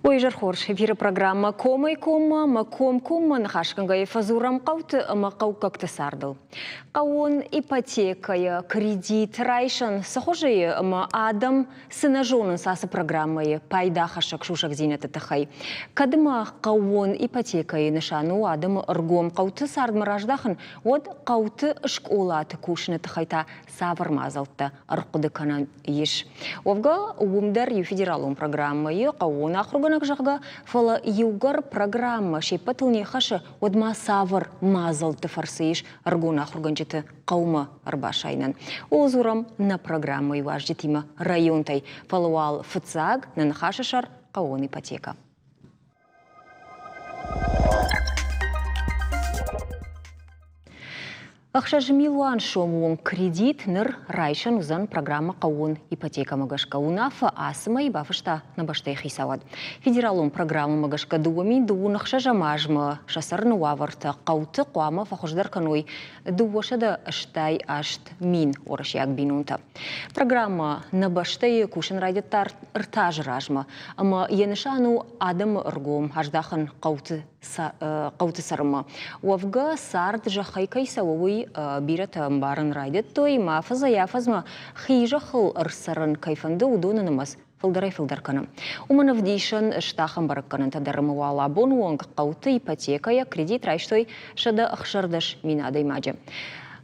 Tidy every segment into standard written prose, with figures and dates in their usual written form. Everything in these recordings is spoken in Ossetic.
Уый изӕр хорз. Эфиры программӕ «Комӕй-коммӕ» ӕмӕ комкоммӕ ныхасгӕнгӕйӕ фӕдзурӕм хъӕуты ӕмӕ хъӕуккӕгты цардыл. Хъӕууон ипотекӕйы кредит райсӕн цы хуызы и ӕмӕ адӕм цы нӕ зонынц ацы программӕйы пайдахӕссӕг сусӕгдзинӕдты тыххӕй. Кӕд ма хъӕууон ипотекӕйы нысан у адӕмы ӕргом хъӕуты цардмӕ раздахын, уӕд хъӕуты скъолаты кусыны тыххӕй та цавӕр мадзӕлттӕ ӕрхъуыды кӕнӕн ис. Уӕвгӕ, уым дӕр иу федералон программӕйы хъӕууон ахуыргӕнӕг, зӕгъгӕ, фӕлӕ иугӕр программӕ се ппӕтыл не хӕссы, уӕд ма цавӕр мадзӕлтты фӕрцы ис ӕрыгон ахуыргӕнджыты хъӕумӕ ӕрбасайынӕн? Ууыл дзурӕм нӕ программӕйы уазджытимӕ районтӕй, фӕлӕ уал фыццаг нӕ ныхасы сӕр хъӕууон ипотекӕ. 6 милуан сомы онг кредит ныр райсӕн уыдзӕн программӕ хъӕууон ипотекӕмӕ гӕсгӕ. Уынаффӕ ацы мӕй бафыста нӕ бӕстӕйы хицауад. Федералон программӕмӕ гӕсгӕ 2026 азмӕ сӕ цӕрыны уавӕртӕ хъӕуты хъуамӕ фӕхуыздӕр кӕной 268 мин уӕрӕсейаг бинонтӕ. Программӕ нӕ бӕстӕйы кусын райдыдта ӕртӕ азы размӕ ӕмӕ йӕ нысан у адӕмы ӕргом аздахын хъӕуты хъӕуты цӕрынмӕ. Уӕвгӕ, цард зӕххӕй кӕй цӕуы, уый бирӕтӕ ӕмбарын райдыдтой, ӕмӕ афӕдзӕй-афӕдзмӕ хи зӕххыл ӕрцӕрын кӕй фӕнды, уыдоны нымӕц фылдӕрӕй-фылдӕр кӕны. Уымӕн ӕвдисӕн сты ахӕм бӕрӕггӕнӕнтӕ дӕр ӕмӕ уал абоны онг хъӕуты ипотекӕйӕ кредит райстой 116 мин адӕймаджы.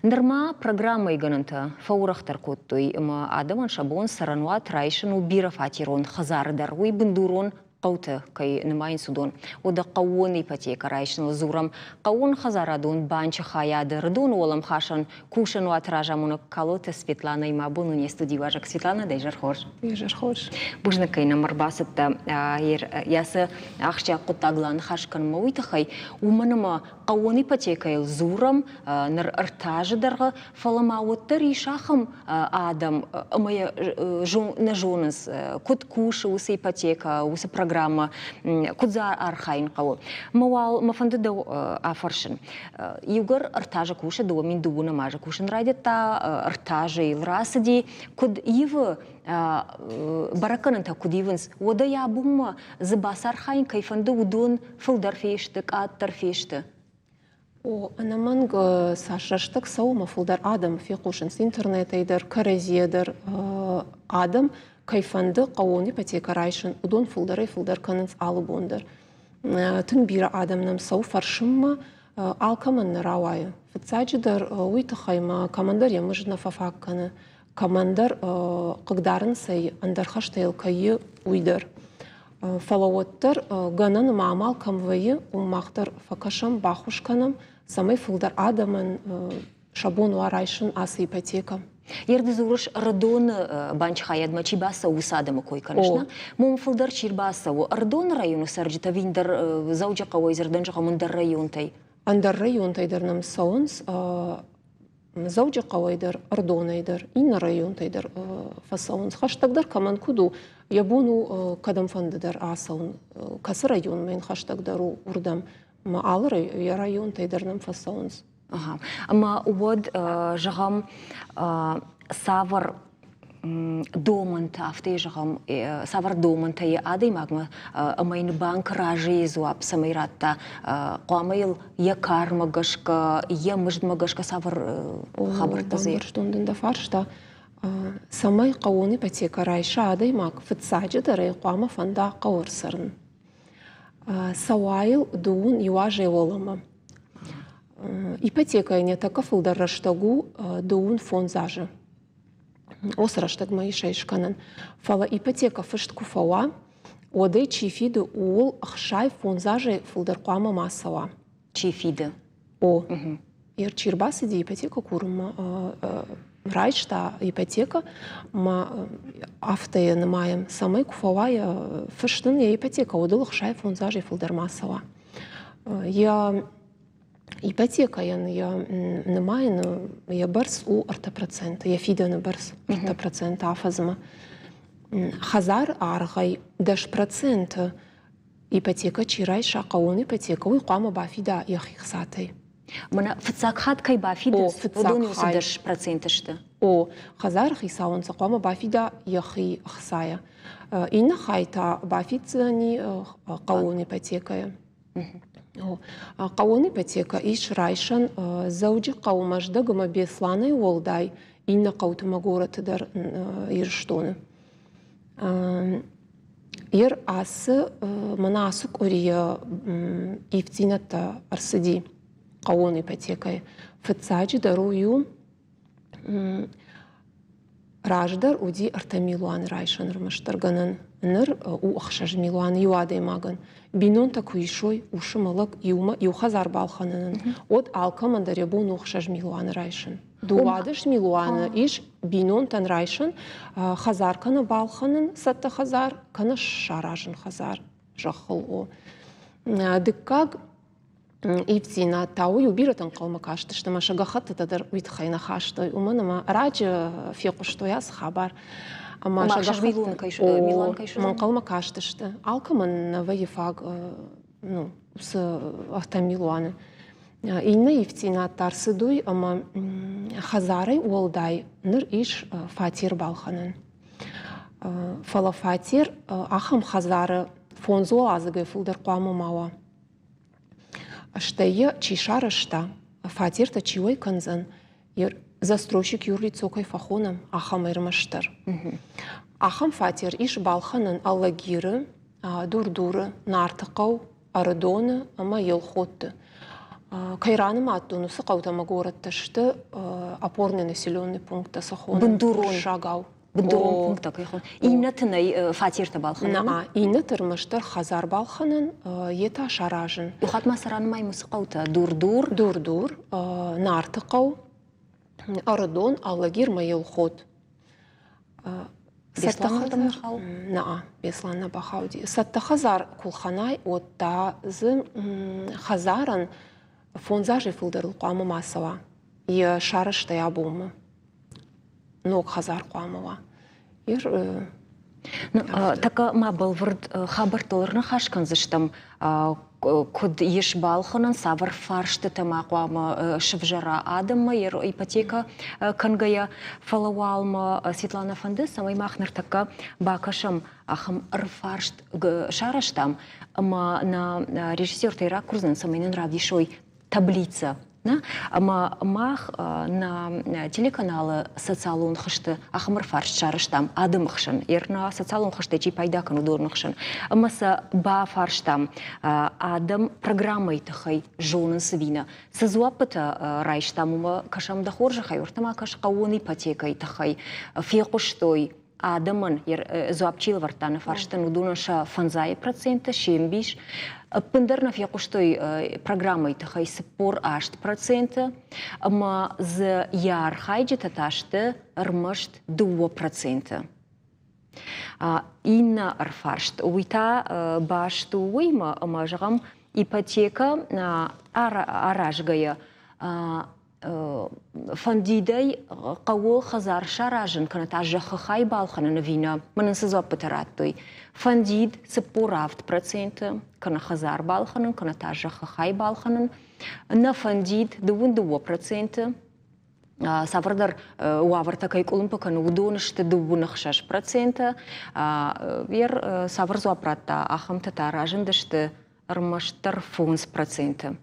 Нырма программӕйы гӕнӕнтӕ фӕуӕрӕхдӕр кодтой ӕмӕ адӕмӕн сӕ бон цӕрӕнуат райсын у бирӕфатерон хӕдзары дӕр. Уый бындурон хъӕуты кӕй нымайынц, уыдон. Уӕдӕ хъӕууон ипотекӕ райсыныл дзурӕм хъӕууонхӕдзарадон банчы хайады Рыдоны уӕлӕмхасӕн кусӕнуаты разамонӕг Калоты Светланӕимӕ абон у не студийы уазӕг. Светлана, дӕ изӕр хорз. Изӕр хорз. Бузныг, кӕй нӕм ӕрбацыдтӕ. Йӕ цы ахсджиаг хъуыддагыл аныхас кӕнынмӕ, уый тыххӕй, уымӕн ӕмӕ хъӕууон ипотекӕйыл дзурӕм ныр ӕртӕ азы дӕргъы, фӕлӕ ма уӕддӕр ис ахӕм адӕм ӕмӕ йӕ нӕ зонынц, куыд кусы уыцы ипотекӕ, уыцы программӕ, куыд дзы архайын хъӕуы. Мӕ уал мӕ фӕнды дӕу афӕрсын. Иугӕр ӕртӕ азы кусы, 2012 азы кусын райдыдта, ӕртӕ азы йыл рацыди, куыд ивы бӕрӕггӕнӕнтӕ куыд ивынц, уӕдӕ йӕ абонмӕ дзы бацархайын кӕй фӕнды, уыдон фылдӕр фесты, къаддӕр фесты? О, ӕнӕмӕнг цас рӕстӕг цӕуы, ӕмӕ фылдӕр адӕм фехъусынц интернетӕй дӕр, кӕрӕдзийӕ дӕр. Адӕм кӕй фӕнды хъӕууон ипотекӕ райсын, уыдон фылдӕрӕй-фылдӕр кӕнынц алы бон дӕр. Тынг бирӕ адӕм нӕм цӕуы фӕрсынмӕ, алкӕмӕн нӕ рауайы. Фыццаджыдӕр уый тыххӕй ма кӕмӕндӕр йӕ мызд нӕ фӕфаг кӕны, кӕмӕндӕр хъыгдарынц ӕй, ӕндӕр хӕстӕ йыл кӕй и, уый дӕр. Фӕлӕ уӕддӕр гӕнӕн ӕмӕ амал кӕм вӕййы, уым мах дӕр фӕкӕсӕм, баххуыс кӕнӕм, цӕмӕй фылдӕр адӕмӕн сӕ бон уа райсын ацы ипотекӕ. Ерды дзурыс, Ӕрыдоны банчы хайадмӕ чи бацӕуы, уыцы адӕмы кой кӕныс, нӕ? Мом фылдӕр чи рбацӕуы, Ӕрыдоны районы цӕрджытӕ ӕви ӕндӕр Дзӕуджыхъӕуӕй, дзырдӕн зӕгъӕм, ӕндӕр районтӕй? Ӕндӕр районтӕй дӕр нӕм цӕуынц. Дзӕуджыхъӕуӕй дӕр, Ӕрыдонӕй дӕр, иннӕ районтӕй дӕр фӕцӕуынц. Хӕстӕгдӕр кӕмӕн куыд у, йӕ бон у кӕдӕмфӕнды дӕр ацӕуын. Кӕцы районмӕ йын хӕстӕгдӕр у, уырдӕм. Ӕмӕ алы йӕ районтӕй дӕр нӕм фӕцӕуынц. Ага. Ӕмӕ уӕд, зӕгъӕм, цавӕр домӕнтӕ, афтӕ зӕгъӕм, цавӕр домӕнтӕ йӕ адӕймагмӕ ӕмӕ йын банк разыйы дзуапп цӕмӕй радта, хъуамӕ йыл йӕ кармӕ гӕсгӕ, йӕ мыздмӕ гӕсгӕ цавӕр хабӕрттӕ дзы? Бамбӕрстон дын дӕ фарста. Цӕмӕй хъӕууон ипотекӕ райса адӕймаг, фыццаджыдӕр ӕй хъуамӕ фӕнда хъӕуы ӕрцӕрын. Цӕуа йыл дыууын иу азӕй уӕлӕмӕ. Ипотекӕйы не тӕккӕ фылдӕр рӕстӕг у 25 азы. Уыцы рӕстӕгмӕ ис ӕй скӕнӕн. Фӕлӕ ипотекӕ фыст куы фӕуа, уӕд ӕй чи фиды, ууыл 65 азӕй фылдӕр хъуамӕ ма цӕуа. Чи фиды? О. Чи рбацыди ипотекӕ курынмӕ, райста ипотекӕ, ма афтӕ йӕ нымайӕм, цӕмӕй куы фӕуа йӕ фыст ын йӕ ипотекӕ, уӕд ыл 65 азӕй фылдӕр ма цӕуа. Йӕ ипотекӕйӕн йӕ нымайыны йӕ бӕрц у 3%, йӕ фидӕны бӕрц 3% афӕдзмӕ. Хӕдзар аргъӕй 10% ипотекӕ чи райса, хъӕууон ипотекӕ, уый хъуамӕ бафида йӕхи хцатӕй. Мӕнӕ фыццаг хатт кӕй бафидынц, уыдон уыцы 10% сты. О, хӕдзары хицауӕн сӕ хъуамӕ бафида йӕхи ӕхцайӕ. Иннӕ хай та бафиддзӕни хъӕууон ипотекӕйӕ. Хъӕууон ипотекӕ ис райсӕн Дзӕуджыхъӕуы, Мӕздӕг ӕмӕ Беслӕнӕй уӕлдай иннӕ хъӕуты ӕмӕ горӕты дӕр Ирыстоны. Ер ацы мӕнӕ ацы къуырийӕ ивддзинӕдтӕ ӕрцыди хъӕууон ипотекӕйы. Фыццаджыдӕр у иу раздӕр уыди 3 милуаны райсӕн ӕрмӕстдӕр гӕнӕн. Ныр у 6 милуаны иу адӕймагӕн. Бинонтӕ куы исой усы мӕлӕг иумӕ иу хӕдзар балхӕнынӕн, уӕд алкӕмӕн дӕр йӕ бон у 6 милуаны райсын. 12 милуаны ис бинонтӕн райсӕн хӕдзар кӕнӕ балхӕнын цӕттӕ хӕдзар, кӕнӕ саразын хӕдзар зӕххыл у. Дыккаг ивддзинад та уый у, бирӕтӕ ӕнхъӕлмӕ кастысты ӕмӕ сӕ гӕххӕттытӕ дӕр уый тыххӕй нӕ хастой, уымӕн ӕмӕ раджы фехъуыстой ацы хабар. Ӕмӕ сӕ гӕххӕттытӕ ӕнхъӕлмӕ кастысты. Алкӕмӕн нӕ вӕййы фаг ну, уыцы 3 милуаны. Иннӕ ивддзинад та рцыд уый, ӕмӕ хӕдзарӕй уӕлдай ныр ис фатер балхӕнӕн. Фӕлӕ фатер ахӕм хӕдзары фондзуӕладзыгӕй фылдӕр хъуамӕ ма уа. Стӕй йӕ чи сарӕзта, фатертӕ чи уӕй кӕндзӕн, застройщик юрлицо кӕй фӕхонӕм, ахӕм ӕрмӕстдӕр. Ахӕм фатер ис балхӕнӕн Алагиры, Дур-Дуры, Нартыхъӕу, Ӕрыдоны ӕмӕ Елхотты. Кӕй ранымадтон, уыцы хъӕутӕ ӕмӕ горӕттӕ сты опорные населенные пункттӕ цы хонӕм, Бындурон. Сагау. Бындурон пункттӕ кӕй хонӕм. Иннӕты нӕй фатертӕ балхӕнӕн? Нӕ, иннӕты ӕрмӕстдӕр хӕдзар балхӕнӕн, йе та саразын. Иу хатт ма цы ранымайӕм уыцы хъӕутӕ? Дур-Дур? Дур-Дур, Нартыхъӕу, Ӕрыдон, Алагир мӕ Елхот. Нӕ, Беслан нӕ бахауди. Цӕттӕ хӕдзар куы лхӕнай, уӕд та дзы хӕдзарӕн 5 азӕй фылдӕрыл хъуамӕ ма цӕуа. Йӕ сарӕзтӕй абонмӕ ног хӕдзар хъуамӕ уа. Тӕккӕ ма бӕлвырд хабӕрттыл ӕрныхас кӕндзыстӕм, куыд ис балхӕнӕн, цавӕр фарстытӕ ма хъуамӕ сывзӕра адӕммӕ ипотекӕ кӕнгӕйӕ. Фӕлӕ уал мӕ Светлана фӕнды, цӕмӕй мах ныртӕккӕ бакӕсӕм ахӕм ӕрфарст сарӕзтам ӕмӕ нӕ режиссертӕй ракурдзӕн, цӕмӕй нын равдисой таблицӕ. Нӕ? Ӕмӕ мах нӕ телеканалы социалон хызты ахӕм ӕрфарст сарӕзтам адӕмы хсӕн, нӕ социалон хызтӕй чи пайда кӕны, уыдоны хсӕн. Ӕмӕ сӕ бафарстам, адӕм программӕйы тыххӕй зонынц ӕви нӕ. Цы дзуаппытӕ райстам, уымӕ кӕсӕм дӕ хорзӕхӕй, уӕртӕ ма кӕс хъӕууон ипотекӕйы тыххӕй. Фехъуыстой адӕмӕн дзуапп чи лӕвӕрдта нӕ фарстӕн, уыдонӕн сӕ 50% се мбис. Ӕппындӕр нӕ фехъуыстой программӕйы тыххӕй 48%, ӕмӕ дзы йӕ архайджытӕ та сты ӕрмӕст 2%. Иннӕ ӕрфарст, уый та баст у уыимӕ, ӕмӕ, зӕгъӕм, ипотекӕ аразгӕйӕ фӕндидӕй хъӕуы хӕдзар саразын кӕнӕ та зӕххы хай балхӕнын ӕви нӕ? Мӕнӕн цы дзуаппытӕ радтой? Фӕндид 47% кӕнӕ хӕдзар балхӕнын, кӕнӕ та зӕххы хай балхӕнын. Нӕ фӕндид 22%, цавӕрдӕр уавӕртӕ кӕй къуылымпы кӕны, уыдон сты 16%. Цавӕр дзуапп радта, ахӕмтӕ та разындысты ӕрмӕстдӕр 5%.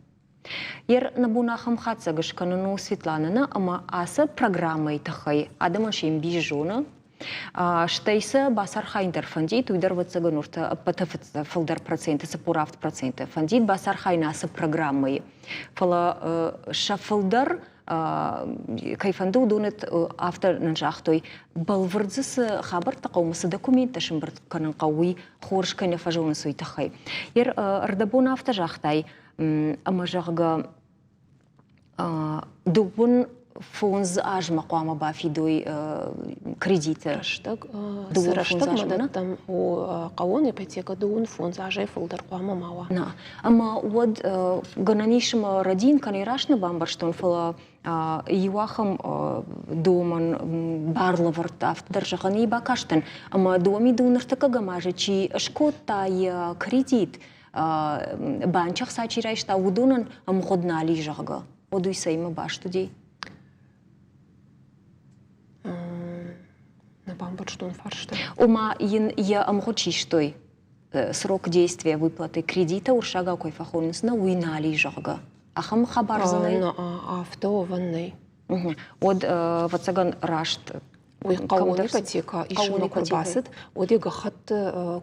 Ер нӕ бон ахӕм хатдзӕг скӕнын у Светланӕ ӕмӕ ацы программӕйы тыххӕй адӕмӕн се мбис зоны. Стӕй сӕ бацархайын дӕр фӕндид, уый дӕр ӕвӕццӕгӕн уыртӕ ӕппӕты фылдӕр проценты, 47% фӕндид бацархайын ацы программӕйы. Фӕлӕ сӕ фылдӕр кӕй фӕнды, уыдон афтӕ нын загътой, бӕлвырд дзы цы хабӕрттӕ хъӕуы, цы документтӕ сӕмбырд кӕнын хъӕуы, уый хорз кӕй нӕ фӕзонынц, уый тыххӕй. Ӕрдӕбон афтӕ загътай, ӕмӕ зӕгъгӕ, 25 азмӕ хъуамӕ бафидой кредиты. Рӕстӕг, цы рӕстӕгмӕ дӕттӕм, хъӕууон ипотекӕ 25 азӕй фылдӕр хъуамӕ ма уа. Нӕ. Ӕмӕ уӕд гӕнӕн ис ӕмӕ рӕдийын кӕнӕ раст нӕ бамбӕрстон, фӕлӕ иу ахӕм домӕн бар лӕвӕрдта, афтӕ дӕр зӕгъӕн и бакастӕн. Ӕмӕ домид у ныртӕккӕ гамазы чи скодта йӕ кредит, банчы ӕхца чи райста, уыдонӕн ӕмгъуыд нал и, зӕгъгӕ. Уӕд уый цӕимӕ баст уыди? Нӕ бамбӕрстон фарста. Ома йын йӕ ӕмгъуыд систой срок действия выплаты кредита уырыссагау кӕй фӕхонынц, нӕ уый нал и, зӕгъгӕ. Ахӕм хабар дзы нӕй? Афтӕ уӕвӕн нӕй. Уӕд, ӕвӕццӕгӕн, раст Уый хъӕууон ипотекӕ исынмӕ куы рбацыд, уӕд йӕ гӕххӕтт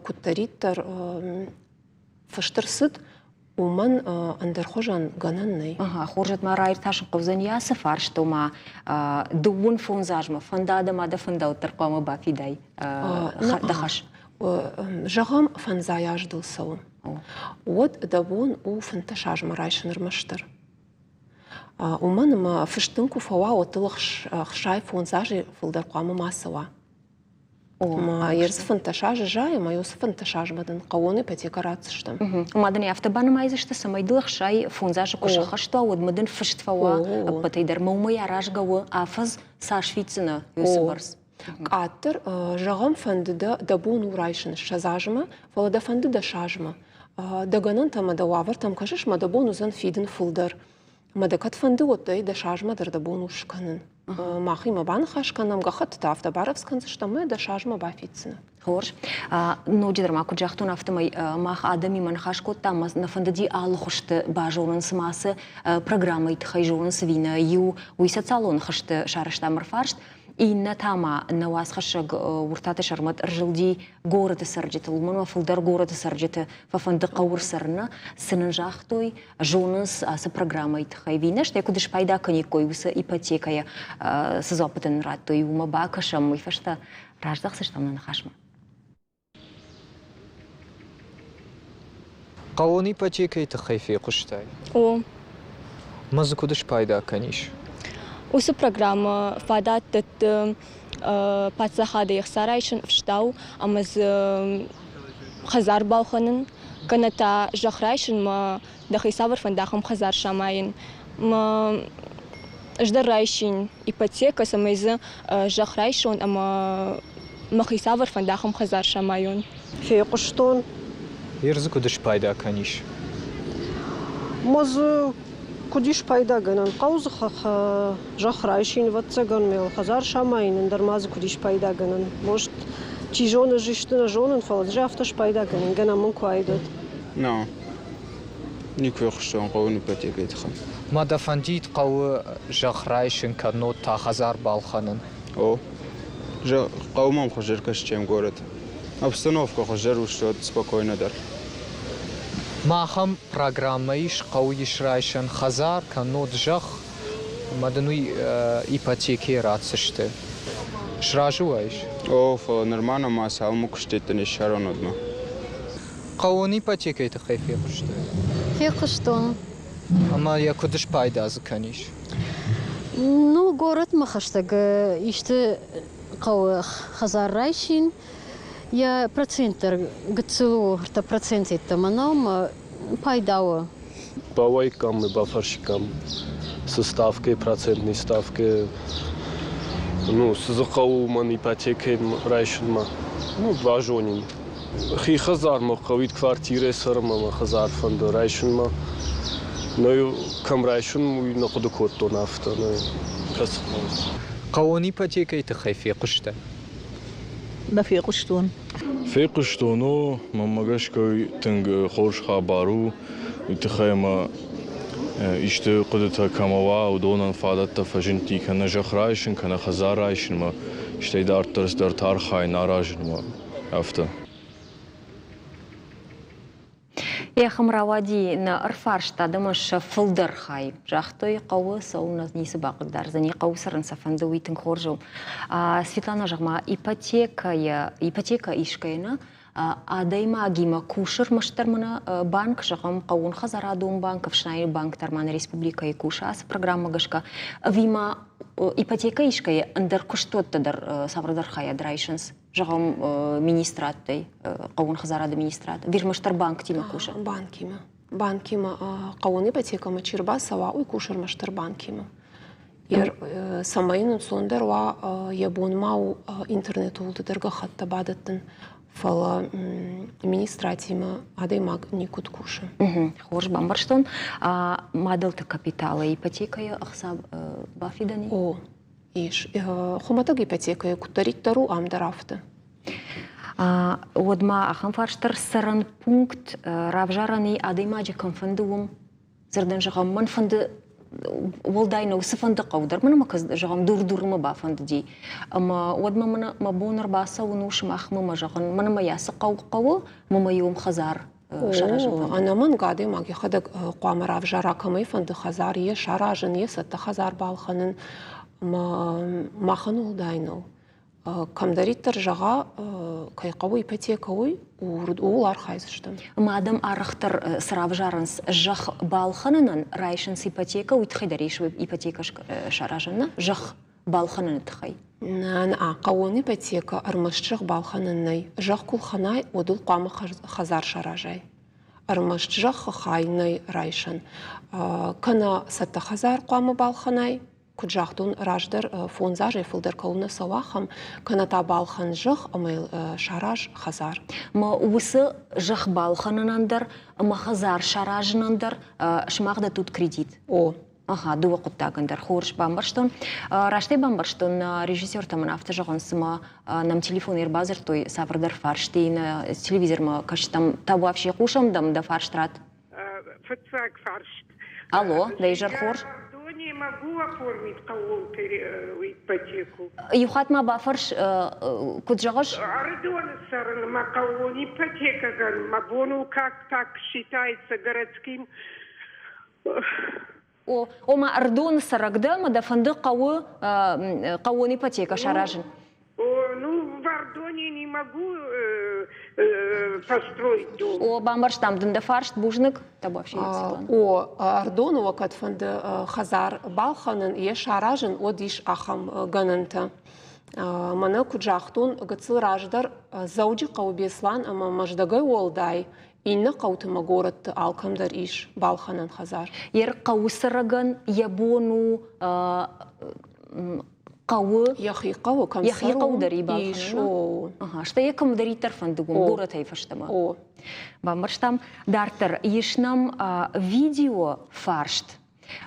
куыддӕриддӕр фыст ӕрцыд, уымӕн ӕндӕрхуызӕн гӕнӕн нӕй. Хорз, ма раиртасын хъӕудзӕн йӕ ацы фарст, ома дыууын фондз азмӕ фӕнда дӕ ма дӕ фӕндӕуттӕр хъуамӕ бафидай дӕ хӕс. Зӕгъӕм, фӕндзай аз дыл цӕуы, уӕд дӕ бон у 15 азмӕ райсын ӕрмӕстдӕр. Уымӕн ӕмӕ фыст дын куы фӕуа, уӕд дыл 65 азы фылдӕр хъуамӕ ма цӕуа. Ма ерсы 15 азы зайы, ӕмӕ уыцы 15 азмӕ дын хъӕууон ипотекӕ ратдзыстӕм. Ма дын афтӕ банымайдзысты, цӕмӕй дыл 65 азы куы сӕххӕст уа, уӕдмӕ дын фыст фӕуа ӕппӕтӕй дӕр. Мӕ уымӕй аразгӕ у, афӕдз цас фиддзынӕ уыцы бӕрц. Къаддӕр, зӕгъӕм, фӕнды дӕ, дӕ бон у райсын 20 азмӕ, фӕлӕ дӕ фӕнды дӕс азмӕ. Дӕ гӕнӕнтӕ ӕмӕ дӕ уавӕртӕм кӕсыс, мӕ дӕ бон уыдзӕн фидын фылдӕр. Ӕмӕ дӕ кӕд фӕнды, уӕд дӕ дӕс азмӕ дӕр дӕ бон у скӕнын. Махимӕ баныхас кӕнӕм, гӕххӕттытӕ афтӕ барӕвдз кӕндзыстӕм ӕмӕ дӕс азмӕ бафиддзынӕ. Хорз. Ноджыдӕр ма куыд загътон, афтӕмӕй мах адӕмимӕ ныхас кодтам, нӕ фӕндыди алы хуызты базонын, цыма ацы программӕйы тыххӕй зонынц ӕви нӕ. Иу уый социалон хызты сарӕзтам ӕрфарст, иннӕ та ма нӕ уацхӕссӕг Уыртаты Сӕрмӕт ӕрзылди горӕты цӕрджытыл, уымӕн ӕмӕ фылдӕр горӕты цӕрджыты фӕфӕнды хъӕуы рцӕрыны, цы нын загътой, зонынц ацы программӕйы тыххӕй ӕви нӕ, стӕй куыд спайда кӕниккой уыцы ипотекӕйӕ, цы дзуаппытӕ нын радтой, уымӕ бакӕсӕм, уый фӕстӕ раздӕхдзыстӕм нӕ ныхасмӕ. Хъӕуон ипотекӕйы тыххӕй фехъуыстай? О. Мӕ дзы куыд спайда кӕнис? Уыцы программӕ фадат дӕтты паддзахады ӕхца райсын ӕфстау ӕмӕ дзы хӕдзар балхӕнын, кӕнӕ та зӕхх райсынмӕ дӕхи цавӕрфӕнды ахӕм хӕдзар самайын. Мӕ ӕз дӕр райсин ипотекӕ, цӕмӕй дзы зӕхх райсон ӕмӕ мӕхи цавӕрфӕнды ахӕм хӕдзар самайон. Фехъуыстон. Ер дзы куыд спайда кӕнис? Ма дзы куыд ис пайдагӕнӕн? Хъӕуы дзы зӕхх райсин, ӕвӕццӕгӕн, ме хӕдзар самайын, ӕндӕр ма дзы куыд ис пайдагӕнӕн? Может, чи зоны, ӕз исты нӕ зонын, фӕлӕ дзы афтӕ спайда кӕнин, гӕнӕн мын куы уаид, уӕд. No. Никуы фехъуыстон хъӕуы ипотекӕйы тыххӕй. Ма дӕ фӕндид хъӕуы зӕхх райсын, кӕннод та хӕдзар балхӕнын? О. Хъӕуы мӕм хуыздӕр кӕсы, чем город. Обстановка хуыздӕр у, что спокойно дӕр. Махӕм программӕ ис, хъӕуы ис райсӕн хӕдзар, кӕннод зӕхх, ӕмӕ дын уый ипотекӕйы ратдзысты. Сразы уаис? О, фӕлӕ нырма нӕма цалынмӕ куыстӕттӕ не ссарон, уӕдмӕ. Хъӕуон ипотекӕйы тыххӕй фехъуыстай? Фехъуыстон. Ӕмӕ йӕ куыд спайда дзы кӕнис? Ну, горӕтмӕ хӕстӕг исты хъӕуы хӕдзар райсин. Йӕ процент дӕр гыццыл у, 3% йеддӕмӕ нӕу ӕмӕ пайда у. Бауаиккам мы, бафӕрсиккам, цы ставкӕ, процентный ставкӕ, ну, цы дзы хъӕуы уымӕн ипотекӕ райсынмӕ, ну, базонин. Хи хӕдзармӕ хъӕуид квартирӕ цӕрынмӕ мӕ хӕдзар фӕнды райсынмӕ. Но кӕм райсын, уый нӕ хъуыды кодтон афтӕ, нӕ кӕцы хъӕуы. Хъӕуон ипотекӕйы тыххӕй фехъуыстай? Нӕ фехъуыстон. Фехъуыстон, о, мӕнмӕ гӕсгӕ уый тынг хорз хабар у. Уый тыххӕй ӕмӕ исты хъуыдытӕ кӕмӕ уа, уыдонӕн фадӕттӕ фӕзындти кӕнӕ зӕхх райсын, кӕнӕ хӕдзар райсынмӕ, стӕй дарддӕр цыдӕртӕ архайын аразынмӕ, афтӕ. Ахӕм рауади нӕ ӕрфарст адӕмӕн сӕ фылдӕр хай. Загътой, хъӕуы цӕуылнӕ ницы бахъыгдардзӕни, хъӕуы цӕрын сӕ фӕнды, уый тынг хорз у. Светлана, зӕгъ-ма, ипотекӕйӕ, ипотекӕ исгӕйӕ нӕ адӕймагимӕ кусы ӕрмӕстдӕр мӕнӕ банк, зӕгъӕм, хъӕууонхӕдзарадон банк, ӕфснайӕн банк дӕр ма нӕ республикӕйы кусы ацы программӕ гӕсгӕ, ӕви ма ипотекӕ исгӕйӕ ӕндӕр куыстуӕттӕ дӕр цавӕрдӕр хайад райсынц? зӕгъӕм, министрадтӕй, хъӕууон хӕдзарады министрад, ӕрмӕстдӕр банктимӕ кусы? Банкимӕ. Банкимӕ хъӕууон ипотекӕмӕ чи рбацӕуа, уый кусы ӕрмӕстдӕр банкимӕ. Цӕмӕй йын ӕнцондӕр уа, йӕ бон ма у интернеты уылты дӕр гӕххӕттӕ бадӕттын. Фӕлӕ министратимӕ адӕймаг никуыд кусы. Хорз бамбӕрстон. Мадӕлты капиталы ипотекӕйы ӕхца бафидӕн О, ис. Хуымӕтӕг ипотекӕйы куыддӕриддӕр у, ам дӕр афтӕ. Уӕд ма ахӕм фарст дӕр цӕрӕн пункт равзарӕн и адӕймаджы кӕм фӕнды, уым дзырдӕн зӕгъӕм, мӕн фӕнды уӕлдай нӕу цыфӕнды хъӕу дӕр мӕн ӕмӕ зӕгъӕм дур-дурмӕ бафӕндыди. Ӕмӕ уӕдмӕ мӕн мӕ бон ӕрбацӕуын у сымахмӕ мӕ зӕгъын, мӕн ӕмӕ йӕ цы хъӕу хъӕуы, мӕ мӕ иум хӕдзар саразын фӕнды. Ӕнӕмӕнг адӕймаг йӕхӕдӕг хъуамӕ равзара, кӕмӕй фӕнды хӕдзар йе саразын, йе цӕттӕ хӕдзар балхӕнын. Ӕмӕ махӕн уӕлдай нӕу. Кӕмдӕриддӕр зӕгъа, кӕй хъӕуы ипотекӕ, уый, ууыл архайдзыстӕм. Ӕмӕ адӕм арӕхдӕр цы равзарынц зӕхх балхӕнынӕн, райсынц ипотекӕ, уый тыххӕй дӕр ис ипотекӕ саразӕн, нӕ? Зӕхх балхӕныны тыххӕй. Нӕ, хъӕууон ипотекӕ ӕрмӕст зӕхх балхӕнӕн нӕй. Зӕхх куы лхӕнай, уӕд ыл хъуамӕ хӕдзар саразай. Ӕрмӕст зӕххы хай нӕй райсӕн. Кӕнӕ цӕттӕ хӕдзар хъуамӕ балхӕнай, куыд загътон, раздӕр фондз азӕй фылдӕр кӕуыл нӕ цӕуа, ахӕм, кӕнӕ та балхӕн зӕхх ӕмӕ йыл сараз хӕдзар. Ма уыцы зӕхх балхӕнынӕн дӕр ӕмӕ хӕдзар саразынӕн дӕр сымах дӕттут кредит? О. Ага, дыууӕ хъуыддагӕн дӕр хорз бамбӕрстон. Растӕй бамбӕрстон, нӕ режиссертӕ мын афтӕ зӕгъынц, цыма нӕм телефонӕй ӕрбадзырдтой цавӕрдӕр фарсты, нӕ телевизормӕ кӕстӕм, табуафси хъусӕм дӕм дӕ фарст ратт. Фыццаг фарст. Алло, дӕ изӕр хорз. Не могу оформить хъӕууон ипотеку. Иу хатт ма бафӕрс, куыд зӕгъыс? Ӕрыдоны цӕрын мӕ хъӕууон ипотекӕгӕн мӕ бон у как так считается городским О, ома ӕрдоны цӕрӕг дӕ ӕмӕ дӕ фӕнды хъӕуы хъӕууон ипотекӕ саразын. Ну, в Ардоне не могу построить дом. О, бамбӕрстам дын дӕ фарст, бузныг. Табуафси, Светлана. О, Ардоны уӕ кӕд фӕнды хӕдзар балхӕнын, йе саразын, уӕд ис ахӕм гӕнӕнтӕ. Мӕнӕ куыд загътон, гыццыл раздӕр Дзӕуджыхъӕуы Беслӕн ӕмӕ Мӕздӕгӕй уӕлдай Иннӕ хъӕуты ӕмӕ горӕтты алкӕмдӕр ис балхӕнӕн хӕдзар. Йе хъӕуы цӕрӕгӕн йӕ бон у хъӕуы йӕхи хъӕуы кӕм йӕхи хъӕу дӕр и балхӕнын. Ага, стӕй йӕ кӕмдӕриддӕр фӕнды уым горӕтӕй фӕстӕмӕ. О. Бамбӕрстам. Дарддӕр ис нӕм видео фарст.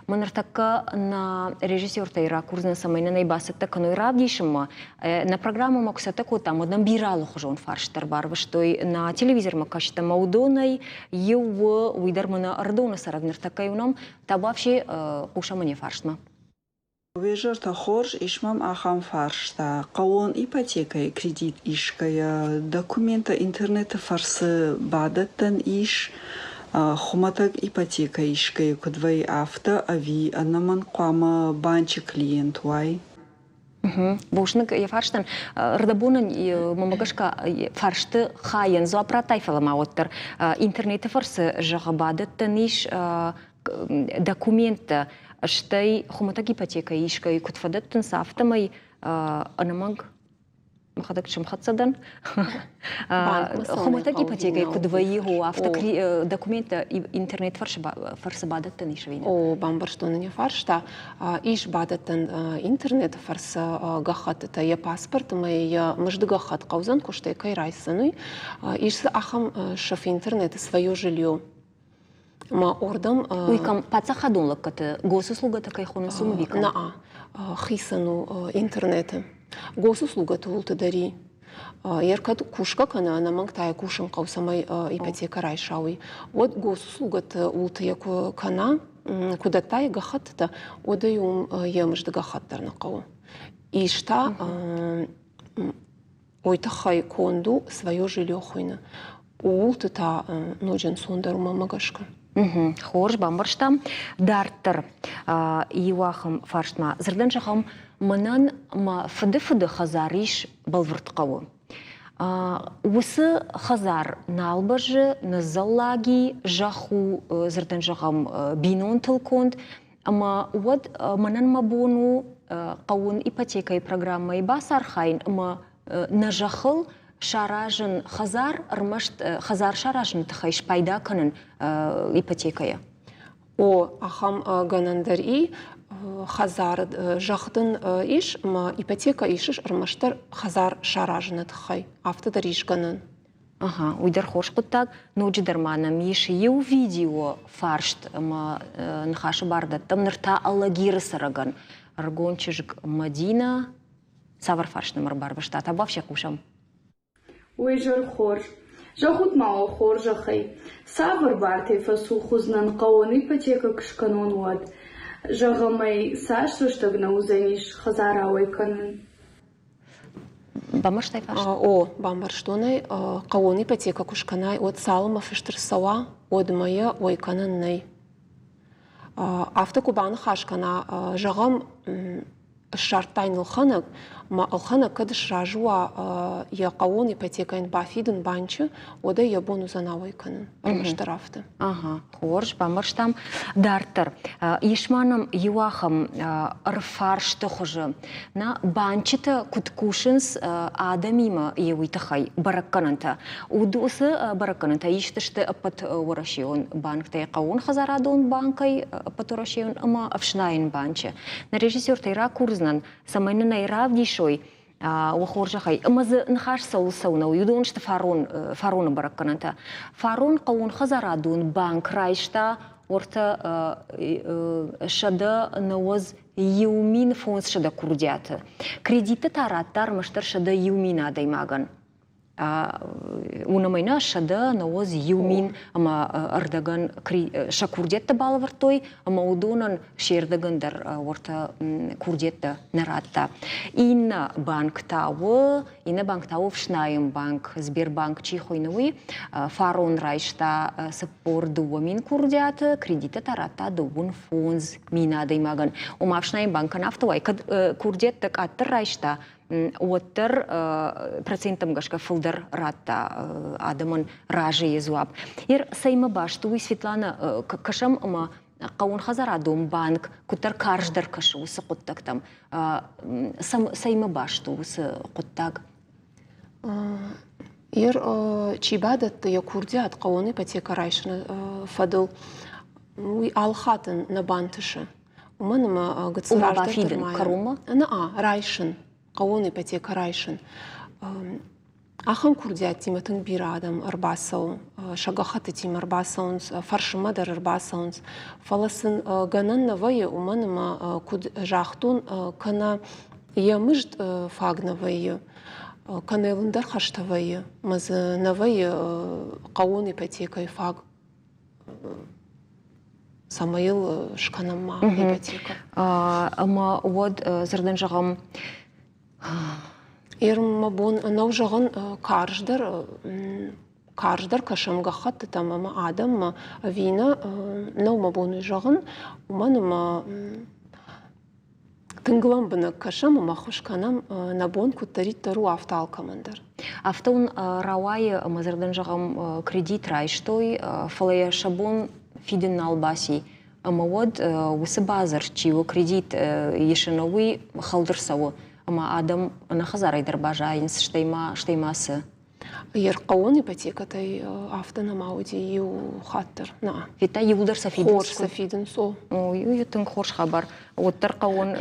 Мӕ ныртӕккӕ нӕ режиссертӕй ракурдзӕн, цӕмӕй нын ӕй бацӕттӕ кӕной равдисынмӕ. Нӕ программӕмӕ куы цӕттӕ кодтам, уӕд нӕм бирӕ алыхуызон фарст ӕрбарвыстой нӕ телевизормӕ кӕсджытӕ ӕмӕ уыдонӕй иу у, уый дӕр мӕнӕ Ӕрыдоны цӕрӕг ныртӕккӕ иу ном, табуафси хъусӕм ын йӕ фарстмӕ. Уе зӕртӕ хорз, ис мӕм ахӕм фарста. Хъӕууон ипотекӕйы кредит исгӕйӕ, документтӕ интернеты фӕрцы бадӕттӕн ис, хуымӕтӕг ипотекӕ исгӕйӕ куыд вӕййы, афтӕ ӕви ӕнӕмӕнг хъуамӕ банчы клиент уай? Бузныг йӕ фарстӕн. Рдӕбонӕн мӕмӕ гӕсгӕ фарсты хайӕн дзуапп радтай, фӕлӕ ма уӕддӕр интернеты фӕрцы зӕгъы бадӕттӕн ис документтӕ, стӕй хуымӕтӕг ипотекӕ искӕй куыд фӕдӕттынц, афтӕмӕй ӕнӕмӕнг мӕхӕдӕг сӕмхӕццӕ дӕн. Хуымӕтӕг ипотекӕйы куыд вӕййы, о, афтӕ документтӕ интернет фӕрцы бадӕттӕн ис ӕви нӕ? О, бамбӕрстон ын йӕ фарста. Ис бадӕттӕн интернеты фӕрцы гӕххӕттытӕ, йӕ паспорт ӕмӕ йӕ мызды гӕххӕтт хъӕудзӕн куыстӕй кӕй райсдзӕн, уый. Ис дзы ахӕм сыф интернеты свое жилье. Ма ордӕм Уый кӕм паддзахадон лӕггӕдты госуслугӕтӕ кӕй хонынц, уым ӕви кӕм? Наа, хицӕн у интернеты. Госуслугӕты уылты дӕр и. Йе ркӕд кусгӕ кӕны, ӕнӕмӕнг та йӕ кусын хъӕуы, цӕмӕй ипотекӕ райса уый. Уӕд госуслугӕты уылты йӕ куы кӕна, куы дӕтта йӕ гӕххӕттытӕ, уӕд ӕй уым йӕ мызды гӕххӕтт дӕр нӕ хъӕуы. Ис та уый тыххӕй конд у свое жилье хуыйны. Ууылты та ноджы ӕнцондӕр у мӕнмӕ гӕсгӕ. Хорз, бамбӕрстам. Дарддӕр иу ахӕм фарстмӕ. Дзырдӕн зӕгъӕм, мӕнӕн мӕ фыды фыды хӕдзар ис бӕлвырд хъӕуы. Уыцы хӕдзар нал бӕззы, ныззӕллаги, зӕхх у, дзырдӕн зӕгъӕм, бинонтыл конд. Ӕмӕ уӕд мӕнӕн мӕ бон у хъӕуын ипотекӕйы программӕйы бацархайын ӕмӕ нӕ зӕххыл саразын хӕдзар, ӕрмӕст хӕдзар саразыны тыххӕй спайда кӕнын ипотекӕйӕ. О, ахӕм гӕнӕн дӕр и. Хӕдзар зӕхх дын ис ӕмӕ ипотекӕ исыс ӕрмӕстдӕр хӕдзар саразыны тыххӕй. Афтӕ дӕр ис гӕнӕн. Ага, уый дӕр хорз хъуыддаг. Ноджыдӕр ма нӕм ис иу видео фарст ӕмӕ ныхасы бар дӕттӕм ныр та Алагиры цӕрӕгӕн. Ӕрыгон чызг Мадинӕ цавӕр фарст нӕм ӕрбарвыста, та бафсӕхъусӕм. Уый зӕр хорз. Зӕгъут-ма уӕ хорзӕхӕй, цавӕр бартӕй фӕцух уыдзынӕн хъӕуон ипотекӕ куы скӕнон, уӕд? Зӕгъӕм ӕй, цас рӕстӕг нӕ уыдзӕнис хӕдзар ауӕй кӕнын? Бамбӕрстай фарст? О, бамбӕрстон ӕй. Хъӕуон ипотекӕ куы скӕнай, уӕд цалынмӕ фыст ӕрцӕуа, уӕдмӕ йӕ уӕй кӕнӕн нӕй. Афтӕ куы баныхас кӕна, зӕгъӕм, ссардтай ӕлхӕнӕг, ӕмӕ ӕлхӕнӕг кӕд сразы уа йӕ хъӕууон ипотекӕйӕн бафидын банчы, уӕд ӕй йӕ бон уыдзӕн ауӕй кӕнын. Ӕрмӕстдӕр афтӕ. Ага, хорз, бамбӕрстам. Дарддӕр. Ис ма нӕм иу ахӕм ӕрфарсты хуызы. Нӕ банчытӕ куыд кусынц адӕмимӕ йе уый тыххӕй бӕрӕггӕнӕнтӕ. Уыцы бӕрӕггӕнӕнтӕ ист сты ӕппӕтуӕрӕсейон банктӕй, хъӕууонхӕдзарадон банкӕй, ӕппӕтуӕрӕсейон ӕмӕ ӕфснайӕн банчы. Нӕ режиссертӕй ракурдзынӕн, цӕмӕй нын ӕй равдисой уӕ хорзӕхӕй. Ӕмӕ дзы ныхас цӕуыл цӕуы, уыдон сты фарон, фароны бӕрӕггӕнӕнтӕ. Фарон хъӕууонхӕдзарадон банк райста уӕртӕ 191 500 курдиаты. Кредитты та радта ӕрмӕстдӕр 101 000 адӕймагӕн. Уымӕй нӕ 191 000 ӕмӕ ӕрдӕгӕн сӕ курдиӕттӕ балӕвӕрдтой, ӕмӕ уыдонӕн се рдӕгӕн дӕр уӕртӕ курдиӕттӕ нӕ радта. Иннӕ банк та у, иннӕ банк та у ӕфснайӕн банк, Сбербанк чи хуыйны, уый. Фарон райста 42 000 курдиаты, кредиттӕ та радта 55 000 адӕймагӕн. Ома ӕфснайӕн банкӕн афтӕ уай, кӕд курдиӕттӕ къаддӕр райста, уӕддӕр проценттӕм гӕсгӕ фылдӕр радта адӕмӕн разыйы дзуапп. Ер цӕймӕ баст уый, Светлана, кӕсӕм ӕмӕ хъӕууонхӕдзарадон банк куыддӕр карздӕр кӕсы уыцы хъуыддӕгтӕм. Цӕймӕ баст у уыцы хъуыддаг? Ер чи бадӕтты йӕ курдиат хъӕууон ипотекӕ райсыны фӕдыл, уый алхатт нӕ бантысы. Уымӕн ӕмӕ гыццыл раздӕр бафидын кӕронмӕ? Нӕ, райсын, хъӕууон ипотекӕ райсын. Ахӕм курдиаттимӕ тынг бирӕ адӕм ӕрбацӕуы, сӕ гӕххӕттытимӕ ӕрбацӕуынц, фӕрсынмӕ дӕр ӕрбацӕуынц. Фӕлӕ сын гӕнӕн нӕ вӕййы, уымӕн ӕмӕ, куыд загътон, кӕнӕ йӕ мызд фаг нӕ вӕййы, кӕнӕ йыл ӕндӕр хӕстӕ вӕййы, ӕмӕ дзы нӕ вӕййы хъӕууон ипотекӕйы фаг цӕмӕй йыл скӕнӕм ма ипотекӕ. Ӕмӕ уӕд дзырдӕн зӕгъӕм, Ер мӕ бон нӕу зӕгъын карздӕр карздӕр кӕсӕм гӕххӕттытӕм ӕмӕ адӕммӕ ӕви нӕ нӕу мӕ бон уый зӕгъын, уымӕн ӕмӕ тынг лӕмбынӕг кӕсӕм ӕмӕ ӕххуыс кӕнӕм, нӕ бон куыддӕриддӕр у, афтӕ алкӕмӕн дӕр. Афтӕ уын рауайы ӕмӕ дзырдӕн зӕгъӕм, кредит райстой, фӕлӕ йӕ сӕ бон фидын нал баци. Ӕмӕ уӕд уыцы бадзырд, чи у кредит исыны, уый хӕлд ӕрцӕуы, ӕмӕ адӕм ӕнӕхӕдзарӕй дӕр баззайынц, стӕй ма, стӕй ма цы? Ӕрхъӕуон ипотекӕтӕй афтӕ нӕма уыди иу хатт дӕр. Нӕ. Федта иуылдӕр сӕ фидынц? Хорз сӕ фидынц, о. Ой, тынг хорз хабар. Уӕддӕр хъӕуон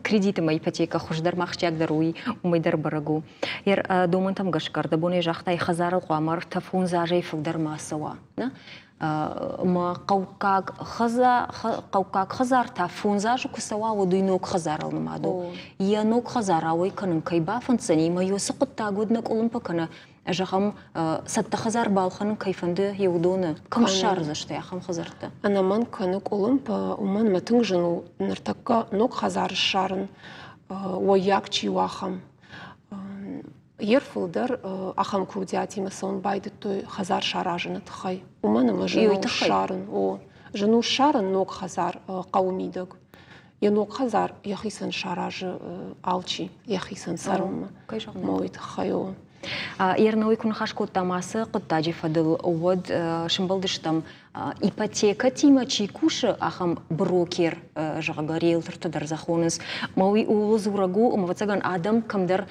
кредит ӕмӕ ипотекӕ хуыздӕр махсджиагдӕр уый, уымӕй дӕр бӕрӕг у. Ер домӕнтӕм гӕсгӕ ӕрдӕбонӕй загътай, хӕдзарыл хъуамӕ 35 азӕй фылдӕр ма цӕуа. Нӕ? Ӕмӕ хъӕуккаг хъӕуккаг хӕдзар та фондз азы куы цӕуа, уӕд уый ног хӕдзарыл нымад у. Йӕ ног хӕдзар ауӕй кӕнын кӕй бафӕнддзӕни, ӕмӕ уыцы хъуыддаг уӕд нӕ къуылымпы кӕны, зӕгъӕм, цӕттӕ хӕдзар балхӕнын кӕй фӕнды, йӕ уыдоны кӕм ссардзысты ахӕм хӕдзӕрттӕ? Ӕнӕмӕнг кӕны къуылымпы, уымӕн ӕмӕ тынг зын у ныртӕккӕ ног хӕдзар ссарын, уӕййаг чи у, ахӕм. Йе фылдӕр ахӕм курдиатимӕ цӕуын байдыдтой хӕдзар саразыны тыххӕй. Уымӕн ӕмӕ зын у ссарын, о, зын у ссарын ног хӕдзар хъӕуы мидӕг. Йӕ ног хӕдзар йӕхицӕн саразы алчи, йӕхицӕн цӕрынмӕ. Мӕ уый тыххӕй о. Ернауи куы ныхас кодтам ацы хъуыддаджы фӕдыл, уӕд сымбӕлдыстӕм Ипотекӕтимӕ чи кусы, ахӕм брокер, зӕгъгӕ, риэлторты дӕр дзы хонынц. Ӕмӕ уый ууыл дзурӕг у, ӕмӕ, ӕвӕццӕгӕн, адӕм кӕмдӕр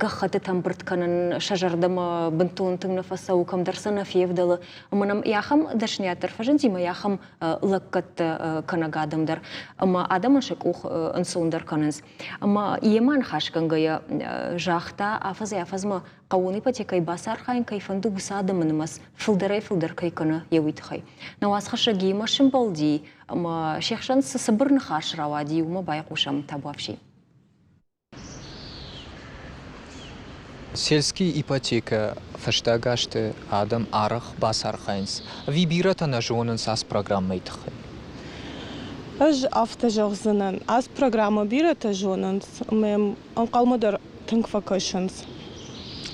гӕххӕттытӕ ӕмбырд кӕнын сӕ зӕрдӕмӕ бынтон тынг нӕ фӕцӕуы, кӕмдӕр сӕ нӕ февдӕлы. Ӕмӕ нӕм ахӕм дӕсныйад дӕр фӕзынди, ӕмӕ ахӕм лӕггӕдтӕ кӕнӕг адӕм дӕр. Ӕмӕ адӕмӕн сӕ къух ӕнцондӕр кӕнынц. Ӕмӕ йемӕ ныхасгӕнгӕйӕ загъта, афӕдзӕй-афӕдзмӕ хъӕууон ипотекӕйы бацархайын кӕй фӕнды, уыцы адӕмы нымӕц фылдӕрӕй-фылдӕр кӕй кӕны, йӕ уый тыххӕй. Нӕ уацхӕссӕг йемӕ сымбӕлди ӕмӕ се хсӕн цы цыбыр ныхас рауади, уымӕ байхъусӕм табуафси. Сельский ипотекӕ фӕстаг азты адӕм арӕх бацархайынц ӕви бирӕтӕ нӕ зонынц ацы программӕйы тыххӕй? Ӕз афтӕ зӕгъдзынӕн, ацы программӕ бирӕтӕ зонынц ӕмӕ ӕнхъӕлмӕ дӕр тынг фӕкӕсынц.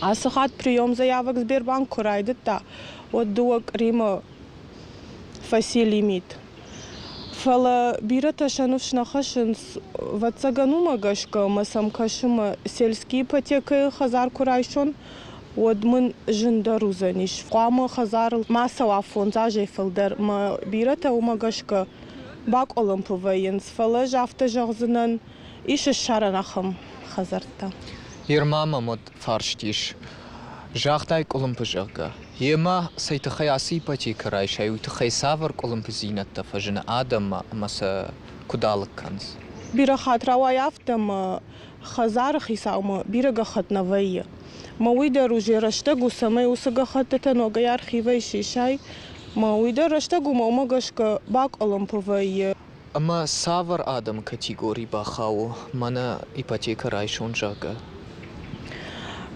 Ацы хатт прием заявок Сбербанк куы райдыдта, уӕд дыууӕ къримы фӕци лимит. Фӕлӕ бирӕтӕ сӕ ныфс нӕ хӕссынц, ӕвӕццӕгӕн уымӕ гӕсгӕ ӕмӕ сӕм кӕсы мӕ сельский ипотекӕйы хӕдзар куы райсон, уӕд мын зындӕр уыдзӕнис. Хъуамӕ хӕдзарыл ма цӕуа фондз азӕй фылдӕр мӕ бирӕтӕ уымӕ гӕсгӕ бакъуылымпы вӕййынц. Фӕлӕ ӕз афтӕ зӕгъдзынӕн, ис ссарӕн ахӕм хӕдзӕрттӕ. Ерма мӕм уӕд фарст ис. Загътай къуылымпы, зӕгъгӕ. Йемӕ цӕй тыххӕй ацы ипотекӕ райсай, уый тыххӕй цавӕр къуылымпыдзинӕдтӕ фӕзыны адӕммӕ ӕмӕ сӕ куыд алыг кӕнынц? Бирӕ хатт рауайы афтӕ, ӕмӕ хӕдзары хицаумӕ бирӕ гӕххӕтт нӕ вӕййы. Мӕ уый дӕр уже рӕстӕг у, цӕмӕй уыцы гӕххӕттытӕ ногӕй архивӕй сисай. Мӕ уый дӕр рӕстӕг у, мӕ уымӕ гӕсгӕ бакъуылымпы вӕййы. Ӕмӕ цавӕр адӕмы категори бахауы мӕнӕ ипотекӕ райсон, зӕгъгӕ?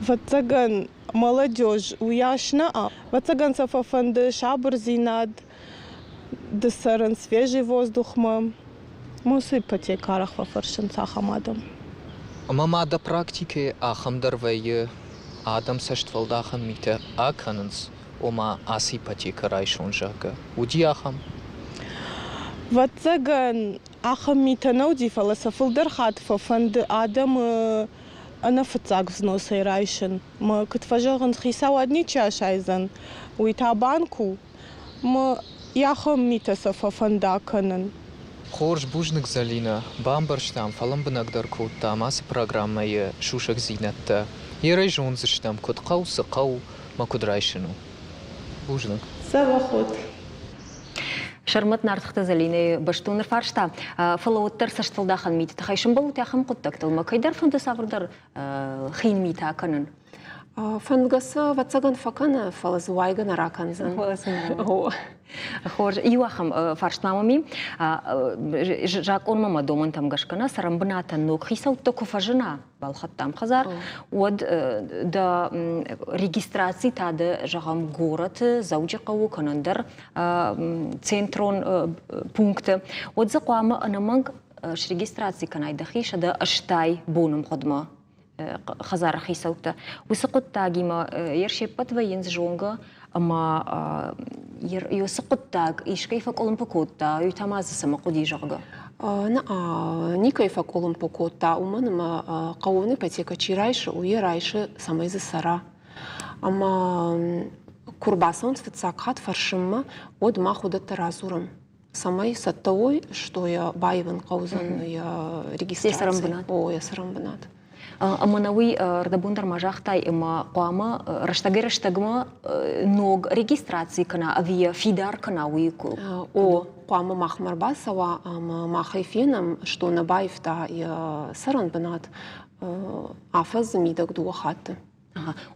Ӕвӕццӕгӕн, молодежь уыйас нӕ, ӕвӕццӕгӕн сӕ фӕфӕнды сабырдзинад, ды цӕрын свежий воздухмӕ. Уыцы ипотекӕ арӕх фӕфӕрсынц ахӕм адӕм. Ӕмӕ ма дӕ практикӕйы ахӕм дӕр вӕййы, адӕм цӕстфӕлдахӕн митӕ акӕнынц, ома ацы ипотекӕ райсон, зӕгъгӕ. Уыди ахӕм? Ӕвӕццӕгӕн, ахӕм митӕ нӕ уыди, фӕлӕ сӕ фылдӕр хатт фӕфӕнды адӕмы ӕнӕфыццаг взносӕй райсын. Мӕ куыд фӕзӕгъынц, хицауад ничи асайдзӕн, уый та банк у. Мӕ ахӕм митӕ сӕ фӕфӕнда кӕнын. Хорз, бузныг, Зӕлинӕ. Бамбӕрстам, фӕлӕмбынӕгдӕр кодтам ацы программӕйы сусӕгдзинӕдтӕ. Ерӕй зондзыстӕм, куыд хъӕу, цы хъӕу, мӕ куыд райсын у. Бузныг. Дзӕбӕх ут. Сӕрмӕт Нартыхты Зӕлинӕйы бӕстон ӕрфарста, фӕлӕ уӕддӕр цӕстфӕлдахӕн миты тыххӕй сымбӕлут ахӕм хъуыддӕгтыл мӕ кӕйдӕр фӕнды цавӕрдӕр хин митӕ кӕнын. Фӕндгӕ сӕ ӕвӕццӕгӕн фӕкӕны, фӕлӕ дзы уайгӕ нӕ ракӕндзӕн. Хорз, иу ахӕм фарст ма мӕм и. Закъонмӕ мӕ домӕнтӕм гӕсгӕ нӕ цӕрӕнбынатӕн ног хицӕуттӕ куы фӕзына, балхӕдтам хӕдзар, уӕд дӕ регистраци та дӕ, зӕгъӕм, горӕты, Дзӕуджыхъӕуы кӕнӕ ӕндӕр центрон пункты, уӕд дзы хъуамӕ ӕнӕмӕнг срегистраци кӕнай дӕхи 180 боны мгъуыдмӕ хӕдзары хицӕуттӕ. Уыцы хъуыддагимӕ йе се ппӕт вӕййынц зонгӕ ӕмӕ уыцы хъуыддаг искӕй фӕкъуылымпы кодта, уый та ма дзы цӕмӕ хъуыди, зӕгъгӕ? Нӕ, никӕй фӕкъуылымпы кодта, уымӕн ӕмӕ хъӕууон ипотекӕ чи райсы, уый йӕ райсы, цӕмӕй дзы цӕра. Ӕмӕ куы рбацӕуынц фыццаг хатт фӕрсынмӕ, уӕд мах уыдӕттӕ радзурӕм. Цӕмӕй цӕттӕ уой, что йӕ баивын хъӕудзӕн йӕ регистраци. Цӕрӕнбынат. О, йӕ цӕрӕнбынат. Ӕмӕ нӕ уый ӕрдӕбон дӕр ма загътай, ӕмӕ хъуамӕ рӕстӕгӕй-рӕстӕгмӕ ног регистраци кӕна ӕви йӕ фидар кӕна, уый О, хъуамӕ махмӕ ӕрбацӕуа ӕмӕ махӕй фенӕм, что нӕ баивта йӕ цӕрӕнбынат афӕдзы мидӕг дыууӕ хатты.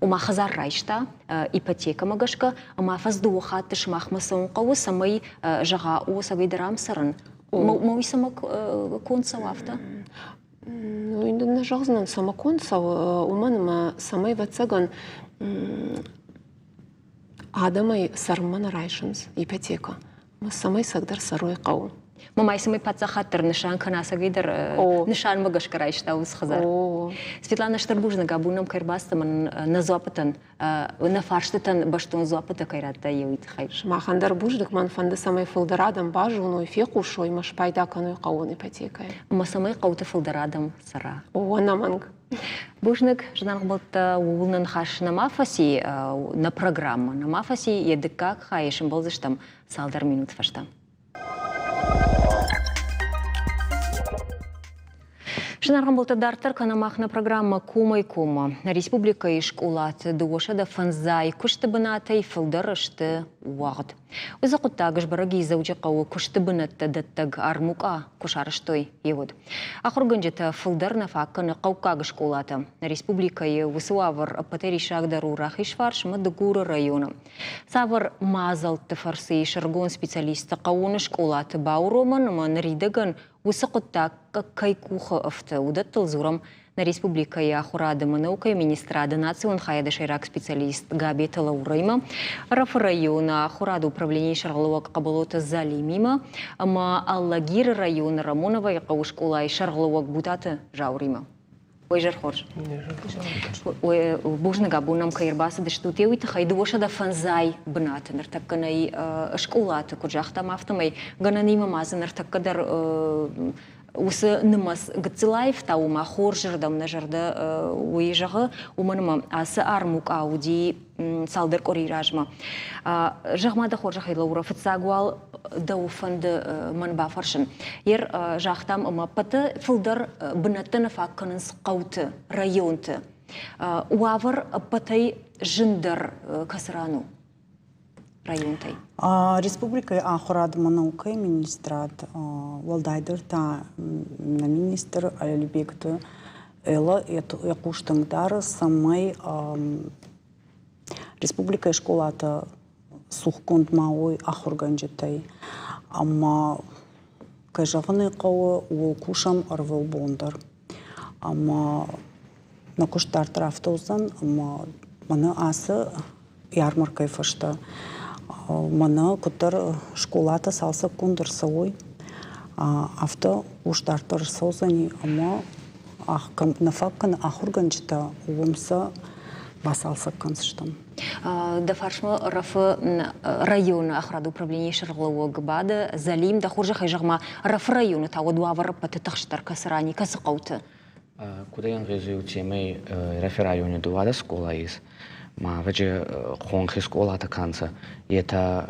Ома хӕдзар райста ипотекӕмӕ гӕсгӕ, ӕмӕ афӕдз дыууӕ хатты сымахмӕ цӕуын хъӕуы, цӕмӕй зӕгъа, о, цӕгӕйдӕр ам цӕрын. Мӕ уый цӕмӕ конд цӕуы афтӕ? Ну, нӕ зӕгъдзынӕн, цӕмӕ конд цӕуы, уымӕн ӕмӕ цӕмӕй, ӕвӕццӕгӕн, адӕмӕй цӕрынмӕ нӕ райсынц ипотекӕ. Цӕмӕй цӕгдӕр цӕрой хъӕуы. Мамай цӕмӕй паддзахад дӕр нысан кӕна, цӕгӕйдӕр нысанмӕ гӕсгӕ райста уыцы хӕдзар. Светлана, стыр бузныг, абон нӕм кӕй ӕрбацыд ӕмӕ нӕ дзуаппытӕн, нӕ фарстытӕн бӕстон дзуаппытӕ кӕй радтай, уый тыххӕй. Сымахӕн дӕр бузныг, мӕн фӕнды, цӕмӕй фылдӕр адӕм базоной, фехъусой ӕмӕ спайда кӕной хъӕууон ипотекӕйӕ. Ӕмӕ цӕмӕй хъӕуты фылдӕр адӕм цӕра. О, ӕнӕмӕнг. Бузныг, зынаргъ ӕмбӕлттӕ, ууыл нӕ ныхас нӕма фӕци, нӕ программӕ нӕма фӕци, йӕ дыккаг хайы сӕмбӕлдзыстӕм цалдӕр минут фӕстӕ. Зынаргъ ӕмбӕлттӕ, дарддӕр кӕнӕм мах нӕ программӕ Комӕй-коммӕ. Нӕ республикӕйы скъолаты 205 куысты бынатӕй фылдӕр сты уӕгъд. Уыцы хъуыддаг сбӕрӕг и Дзӕуджыхъӕуы куысты бынӕттӕ дӕттӕг армукъа куы сарӕзтой, уӕд. Ахуыргӕнджытӕ фылдӕр нӕ фаг кӕны хъӕуккаг скъолатӕ. Нӕ республикӕйы уыцы уавӕр ӕппӕтӕй риссагдӕр у Рахизфарс ӕмӕ Дыгуры районы. Цавӕр мадзӕлтты фӕрцы ис ӕрыгон специалистты хъӕууон скъолаты бауромӕн ӕмӕ ныридӕгӕн уыцы хъуыддаг кӕй къухы ӕфты, уыдӕттыл дзурӕм нӕ республикӕйы ахуырады ӕмӕ наукӕйы министрады национ хайады сӕйраг специалист Габеты Лаурӕимӕ, Ӕрӕфы районы ахуырады управленийы сӕргълӕууӕг Хъӕбӕлоты Залимимӕ ӕмӕ Алагиры районы Рамоновайы хъӕуы скъолайы сӕргълӕууӕг Бутаты Зауримӕ. Уый зӕр хорз. Бузныг абон нӕм кӕй ӕрбацыдыстут, уый тыххӕй 205 бынаты ныртӕккӕ нӕй скъолаты, куыд загътам, афтӕмӕй гӕнӕнимӕ ма дзы ныртӕккӕ дӕр уыцы нымӕц гыццыл аивта, уымӕ хорзырдӕм нӕ зӕрдӕ уый зӕгъы, уымӕн ӕмӕ ацы армукъа уыди цалдӕр къуырийы размӕ. Зӕгъ-ма дӕ хорзӕхӕй, Лаура, фыццаг уал дӕу фӕнды мӕн бафӕрсын. Ер загътам, ӕмӕ ӕппӕты фылдӕр бынӕттӕ нӕ фаг кӕнынц хъӕуты, районты. Уавӕр ӕппӕтӕй зындӕр кӕцы ран у районтӕй? Республикӕйы ахуырад ӕмӕ наукӕйы министрад, уӕлдайдӕр та нӕ министр Алибегты Элла йӕ хъус тынг дары, цӕмӕй республикӕйы скъолатӕ цухгонд ма уой ахуыргӕнджытӕй. Ӕмӕ, кӕй зӕгъын ӕй хъӕуы, ууыл кусӕм ӕрвылбон дӕр. Ӕмӕ нӕ куыст дарддӕр афтӕ уыдзӕн, ӕмӕ мӕнӕ ацы ярмаркӕйы фӕстӕ мӕнӕ куыддӕр скъолатӕ цалцӕггонд ӕрцӕуой, афтӕ хъус дарддӕр ӕрцӕудзӕни ӕмӕ нӕ фаг кӕны ахуыргӕнджытӕ, уым сӕ бацалцӕг кӕндзыстӕм. Дӕ фарсмӕ Рафы районы ахуырады управленийы сӕргълӕууӕг бады Залим. Дӕ хорзӕхӕй зӕгъ-ма, Рафы районы та уӕд уавӕр ӕппӕты тыхстдӕр кӕцы ран и, кӕцы хъӕуты? Куд ӕй ӕнгъезуй, уотемӕй Рафи райони дууадӕс скъола ес, ма ӕвӕджи хонхи скъолатӕ ка нцӕ, етӕ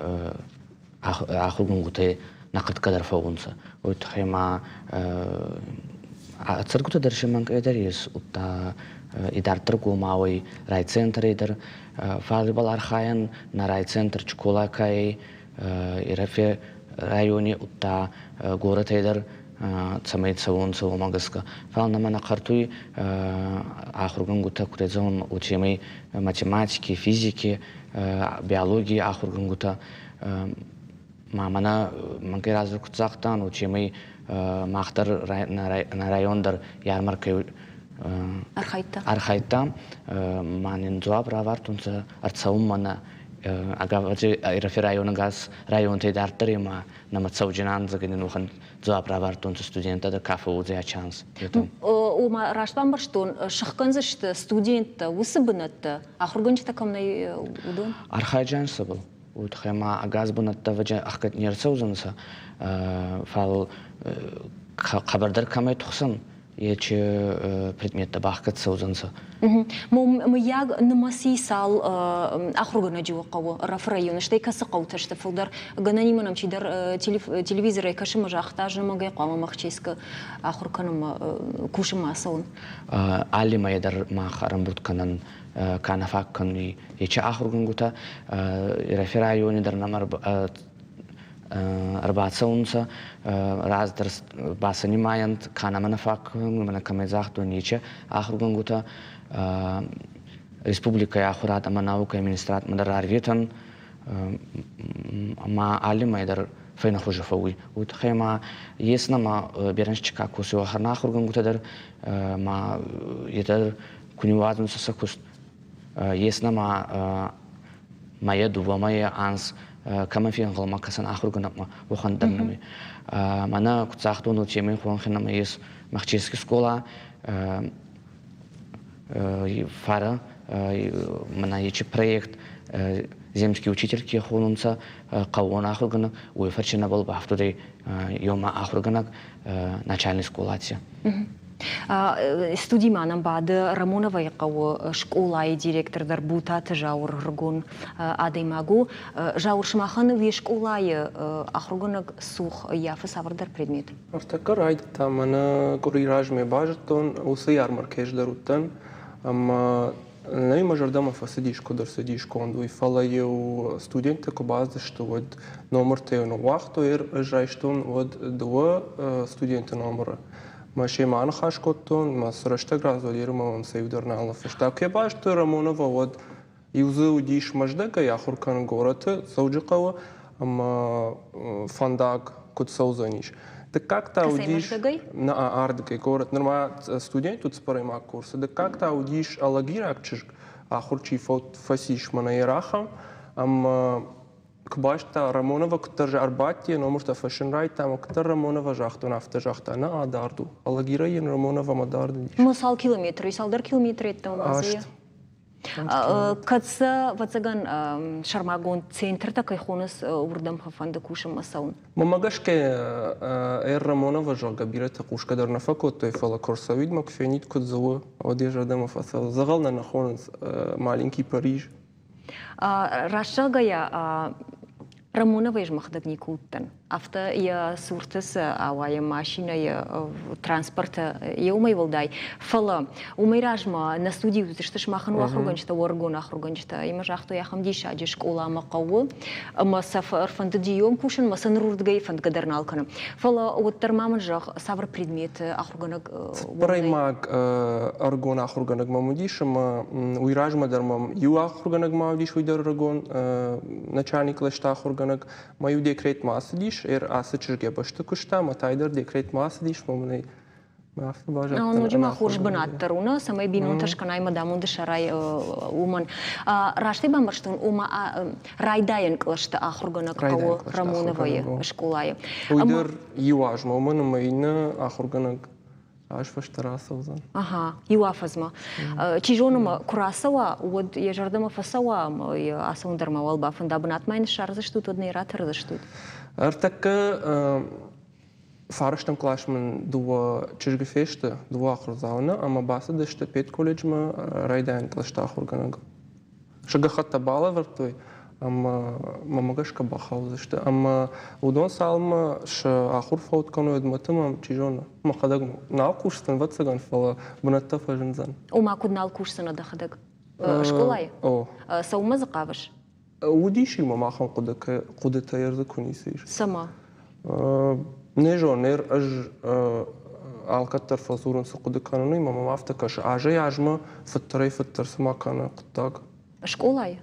ахургӕнгутӕй нӕхъӕртгӕ дӕр фӕуунцӕ. Уой туххӕй ма цӕргутӕ дӕр си мӕнкъӕй дӕр ес, удта идарддӕргомауӕй райцентрӕй дӕр. Фал ибӕл архайӕн нӕ райцентр Чкола ка ӕй, Ирӕфи райони, удта горӕтӕй дӕр цӕмӕй цӕуонцӕ, уомӕ гӕсгӕ. Фал нӕмӕ нӕ хъӕртуй ахургӕнгутӕ куд зӕгъун, уотемӕй математики, физики, биологий ахургӕнгутӕ ма мӕнӕ мӕнкъи раздӕр куд загътан, уотемӕй мах дӕр нӕ район дӕр ярмаркӕй архайдта. Архайдта. Ма нин дзуапп равардтонцӕ ӕрцӕунмӕ нӕ ӕгӕвӕдзи Ирӕфи райони гас районтӕй дарддӕр ма нӕмӕ цӕуджинан зӕгъин уӕхӕн дзуапп равардтонцӕ студенттӕ дӕр ка фӕууодзӕй шанс. Ома раст бамбӕрстон, сыхгӕндзысты студенттӕ уыцы бынӕттӕ, ахуыргӕнджытӕ кӕм нӕй, уыдон? Архайджан сӕбӕл. Уой туххӕй ма ӕгас бунӕттӕ ӕхгӕд не рцӕудзӕнцӕ, фал хъӕбӕрдӕр кӕмӕй тухсӕн, ечи предметтӕ бахгӕд цӕудзӕнцӕ. Мыййаг нымӕци цал ахуыргӕнӕджы хъӕуы Ӕрӕфы районы, стӕй кӕцы хъӕутӕ сты фылдӕр? Гӕнӕнимӕ нӕм чидӕр телевизорӕй кӕсы ӕмӕ загъта, зымӕгӕй хъуамӕ Махческы ахуыр кӕнынмӕ кусынмӕ ацӕуын. Алли мӕйӕ дӕр мах ӕрӕмбурд кӕнӕн ка нӕ фаг кӕнуй, ечи ахургӕнгутӕ Ирӕфи райони дӕр нӕмӕ ӕрбацӕунцӕ, раздӕр ба сӕ нимайӕнт, ка нӕмӕ нӕ фаг кӕнуй, мӕнӕ кӕмӕй загътон, ечи ахургӕнгутӕ республикӕй ахурад ӕма наукӕй министрадмӕ дӕр рарветӕн ӕма алли мӕй дӕр фӕйнӕхузи фӕууй. Уой туххӕй ма ес нӕмӕ берӕнсчи ка косуй, уӕхӕн ахургӕнгутӕ дӕр ма етӕ дӕр ку ниууадзунцӕ сӕ куст. Ес нӕмӕ мӕйӕ дууӕ мӕйӕ анз кӕмӕн фенгъӕлмӕ кӕсӕн ахургӕнӕгмӕ, уӕхӕн дӕр нӕмӕ. Мӕнӕ куд загътон, уотемӕй хуӕнхи нӕмӕ ес Махчески скъола, фарӕ мӕнӕ ечи проект земский учитель ке хонунцӕ хъӕууон ахургӕнӕг, уой фӕрчи нӕбал бафтудӕй еума ахургӕнӕг начальный скъолати. Студимӕ нӕм бады Рамоновайы хъӕуы скъолайы директор дӕр Бутаты Зауыр рыгон адӕймаг у. Зауыр, сымахӕн уе скъолайы ахуыргӕнӕг цух ӕййафы цавӕрдӕр предмет? Ӕртӕккӕ райдыдта, мӕнӕ къуыри размӕ базыдтон, уыцы ярмаркӕйы ӕз дӕр уыдтӕн ӕмӕ нӕй мӕ зӕрдӕмӕ фӕцыдис, куыд ӕрцыдис конд, уый, фӕлӕ-иу студенттӕ куы бацыдысты, уӕд номыртӕ-иу ныууагътой, ӕз райстон уӕд дыууӕ студенты номыры. Мӕ семӕ аныхас кодтон, мӕ цы рӕстӕг радзырдтой, мӕм сӕ иу дӕр нал ныффыста. Куы йӕ базыдтой Рамонова, уӕд иу дзы уыдис Мӕздӕгӕй ахуыр кӕны горӕты, Дзӕуджыхъӕуы, ӕмӕ фӕндаг куыд цӕудзӕнис. Дыккаг та уыдис нӕ ардыгӕй горӕт, нырма студент уыд цыппӕрӕймаг курсы. Дыккаг та уыдис алагираг чызг, ахуыр чи фӕцис мӕнӕ Ерахӕм, ӕмӕ куы базыдта Рамонова куыддӕр ӕрбадти, номыртӕ фӕсын райдта, ӕмӕ куыддӕр Рамонова загътон, афтӕ загъта, нӕ адард у. Алагирӕй йын Рамоновамӕ дард уыдис. Ну, цал километры, цалдӕр километры йеддӕмӕ Аст. Кӕд сӕ, ӕвӕццӕгӕн, сӕрмагонд центртӕ кӕй хонынц, уырдӕм фӕфӕнды кусынмӕ цӕуын? Мӕнмӕ гӕсгӕ, Эр Рамонова, зӕгъгӕ, бирӕтӕ хъусгӕ дӕр нӕ фӕкодтой, фӕлӕ куы ӕрцӕуид мӕ куы фенид, куыд дзы у, уӕд йӕ зӕрдӕмӕ фӕцӕуы. Дзӕгъӕл нӕ нӕ хонынц маленький Париж. Раст зӕгъгӕйӕ, Рамоновӕй змӕхдаг никуы уыдтӕн. Афтӕ йӕ цурты цы ауайы машинӕйы, транспорты еумӕй уӕлдай. Фӕлӕ уымӕй размӕ нӕ студийы уыдысты сымахӕн уӕ ахуыргӕнджытӕ, уӕрыгон ахуыргӕнджытӕ. Ӕмӕ загътой, ахӕм диссаджы скъоламӕ хъӕуы ӕмӕ сӕ ӕрфӕндыди иом кусын, ӕмӕ сӕ ныр уырдыгӕй фӕндгӕ дӕр нал кӕны. Фӕлӕ уӕддӕр ма мын зӕгъ, цавӕр предметы ахуыргӕнӕг Цыппӕрӕймаг ӕрыгон ахуыргӕнӕг мӕм уыдис ӕмӕ уый размӕ дӕр мӕм иу ахуыргӕнӕг ма уыдис, уый дӕр ӕрыгон начальник кълӕсты ахуыргӕнӕг. Мӕ иу декретмӕ ацыдис, ацы чызг йӕ бӕсты куыста, мӕ тай дӕр декретмӕ ацыдис, мӕ мын ӕй афтӕ баззадтӕн. Ноджы ма хорз бынат дӕр у, нӕ, цӕмӕй бинонтӕ скӕнай мӕ дамонды сӕрӕй уымӕн. Растӕй бамбӕрстон, ома райдайӕн кълӕсты ахуыргӕнӕг хъӕуы Рамоновайы скъолайы. Уый дӕр иу азмӕ, уымӕн ӕмӕ иннӕ ахуыргӕнӕг аз фӕстӕ рацӕудзӕн. Ага, иу афӕдзмӕ. Чи зоны ма, куы рацӕуа, уӕд йӕ зӕрдӕмӕ фӕцӕуа ӕмӕ йӕ ацӕуын дӕр мауал бафӕнда. Бынатмӕ йын ссардзыстут, уӕд нӕ ратӕрдзыстут? Ӕртӕккӕ фарӕстӕм кълас мын дыууӕ чызджы фесты, дыууӕ ахуырдзауы нӕ, ӕмӕ бацыдысты педколледжмӕ райдайӕн кълӕсты ахуыргӕнӕг. Сӕ гӕххӕттӕ балӕвӕрдтой ӕмӕ мӕмӕ гӕсгӕ бахаудзысты. Ӕмӕ уыдон цалынмӕ сӕ ахуыр фӕуд кӕной, уӕдмӕ мӕм, чи зоны, мӕхӕдӕг нал кусдзӕн, ӕвӕццӕгӕн, фӕлӕ бынӕттӕ фӕзындзӕн. Ома куыд нал кусдзӕнӕ дӕхӕдӕг? Скъолайы? О. Цӕуылмӕ дзы хъавыс? Уыдис-иу мӕм ахӕм хъуыдытӕ, ӕрдзы куы ницы ис. Цӕмӕ? Не зонын, ӕз алкӕддӕр фӕдзурын, цы хъуыды кӕнын, уый мӕм афтӕ кӕсы. Азӕй-азмӕ фыддӕрӕй-фыддӕр цыма кӕны хъуыддаг. Скъолайы?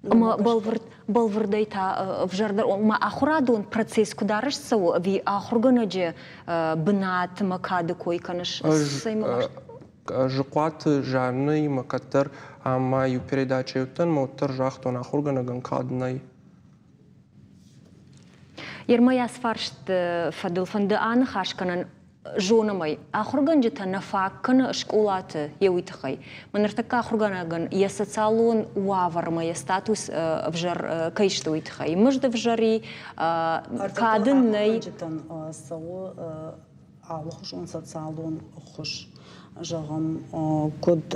Ӕмӕ бӕлвырд, бӕлвырдӕй та ӕвзӕрдӕр, ома ахуырадон процесс куыд арӕзт цӕуы, ӕви ахуыргӕнӕджы бынатмӕ кады кой кӕныс? Ӕз Зыхъуаты Жаннӕимӕ кӕддӕр ӕмӕ иу передачӕйы уыдтӕн, мӕ уӕддӕр загътон, ахуыргӕнӕгӕн кад нӕй. Ермӕйас фарсты фӕдыл фӕнды аныхас кӕнын зонӕм ӕй, ахуыргӕнджытӕ нӕ фаг кӕны скъолаты йӕ уый тыххӕй. Мӕ ныртӕккӕ ахуыргӕнӕгӕн йӕ социалон уавӕрмӕ, йӕ статус ӕвзӕр кӕй сты, уый тыххӕй. Мызд ӕвзӕр и, кад ын нӕй. Ахуыргӕнджытӕн цӕуы алыхуызон социалон ӕххуыс, зӕгъӕм, куыд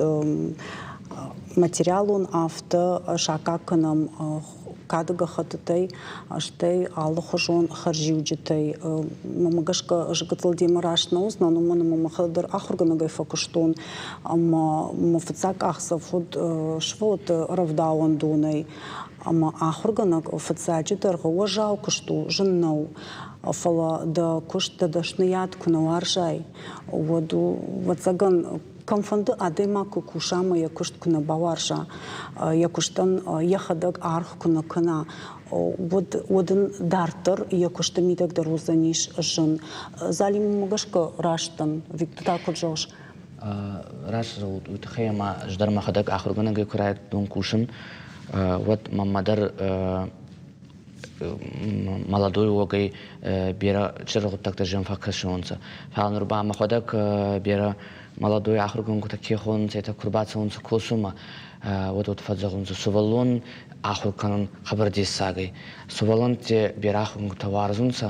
материалон, афтӕ саккаг кӕнӕм кады гӕххӕттытӕй, стӕй алыхуызон хӕрзиуджытӕй. Мӕнмӕ гӕсгӕ, ӕз гыццыл демӕ раст нӕ уыдзынӕн, уымӕн ӕмӕ мӕхӕдӕг дӕр ахуыргӕнӕгӕй фӕкуыстон ӕмӕ мӕ фыццаг къахдзӕф уыд сывӕллӕтты рӕвдауӕндонӕй. Ӕмӕ ахуыргӕнӕг фыццаджыдӕр уӕззау куыст у, зын нӕу. Фӕлӕ дӕ куыст, дӕ дӕсныйад куы нӕ уарзай, уӕд у, ӕвӕццӕгӕн, кӕмфӕнды адӕймаг куы куса ӕмӕ йӕ куыст куы нӕ бауарза, йӕ куыстӕн йӕхӕдӕг аргъ куы нӕ кӕна, уӕд, уӕд ын дарддӕр йӕ куысты мидӕг дӕр уыдзӕнис зын. Залиммӕ гӕсгӕ раст дӕн, Виктор та куыд зӕгъыс? Раст зӕгъут, уый тыххӕй ӕмӕ ӕз дӕр мӕхӕдӕг ахуыргӕнӕгӕй куы райдыдтон кусын, уӕд мӕнмӕ дӕр молодой уогӕй берӕ цидӕр гъуддӕгтӕ зин фӕккӕсиуонцӕ. Фал нур ба мӕхуӕдӕг берӕ молодой ахургӕнгутӕ ке хонунцӕ, етӕ ку рбацӕунцӕ косунмӕ, уӕд уӕд фӕззӕгъунцӕ, сувӕллон ахур кӕнун хъӕбӕр дессаг ӕй. Сувӕллӕнтти берӕ ахургӕнгутӕ уарзунцӕ,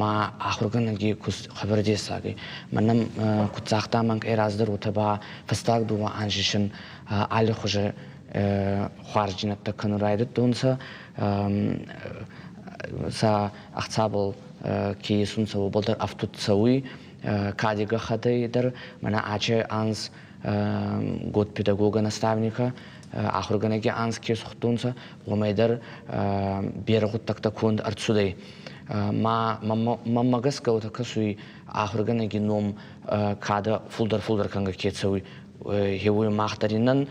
ма ахургӕнӕги куст хъӕбӕр дессаг ӕй. Мӕнӕн куд загъта мӕнкъей раздӕр, уотӕ ба фӕстаг дууӕ анзи син аллихузи хуарздзийнӕдтӕ кӕнун райдӕдтонцӕ. Сӕ ӕхцабӕл ке есунцӕ, уобӕл дӕр ӕфтуд цӕуй. Кади гӕххӕтӕй дӕр мӕнӕ ачи анз год педагога наставника ахургӕнӕги анз ке сухтонцӕ, уомӕй дӕр берӕ гъуддӕгтӕ конд ӕрцудӕй. Ма мӕммӕ гӕсгӕ уотӕ кӕсуй, ахургӕнӕги ном кадӕ фулдӕр-фулдӕр кӕнгӕ ке цӕуй, хеуй мах дӕр иннӕн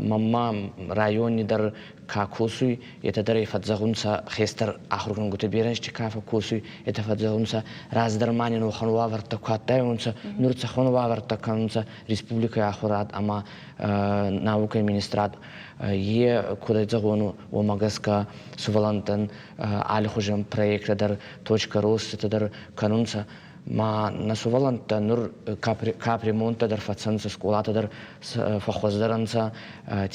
мӕммӕ райони дӕр ка косуй, етӕ дӕр ӕй фӕззӕгъунцӕ хестӕр ахургӕнгутӕ берӕ ести ка фӕккосуй, етӕ фӕззӕгъунцӕ раздӕр ма нин уӕхӕн уавӕртӕ ку адтайуонцӕ, нур цӕхуӕн уавӕртӕ кӕнунцӕ республикӕй ахурад ӕма наукӕй министрад. Е куд ӕй зӕгъон, уомӕ гӕсгӕ сувӕллӕнттӕн аллихузон проекттӕ дӕр, точка роста дӕр кӕнунцӕ. Ма нӕ сувӕллӕнттӕ нур капремонттӕ дӕр фӕцӕнцӕ, скъолатӕ дӕр фӕххуӕздӕр ӕнцӕ,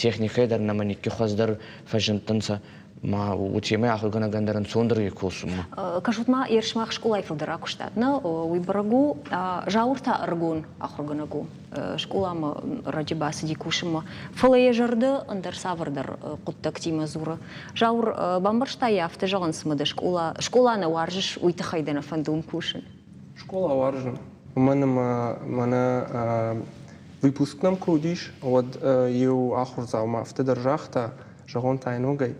техникӕй дӕр нӕмӕ никки хуӕздӕр фӕззиндтӕнцӕ. Ма уотемӕй ахургӕнӕгӕн дӕр ӕнцондӕр ӕй косунмӕ. Кӕсут ма, ерсмах скъолай фулдӕр акуыстат, нӕ? Уый бӕрӕг у, Зауыр та ӕрыгон ахуыргӕнӕг у. Скъоламӕ раджы бацыди кусынмӕ, фӕлӕ йӕ зӕрдӕ ӕндӕр цавӕрдӕр хъуыддӕгтимӕ дзуры. Зауыр, бамбӕрста йӕ, афтӕ зӕгъынц ӕмӕ дӕ скъола, скъола нӕ уарзыс, уый тыххӕй дӕ нӕ фӕнды уым кусын? Скъола уарзын, уымӕн ӕмӕ мӕнӕ выпуск нӕм куы уыдис, уӕд иу ахуырдзау ма афтӕ дӕр загъта, зӕгъон та ногӕй.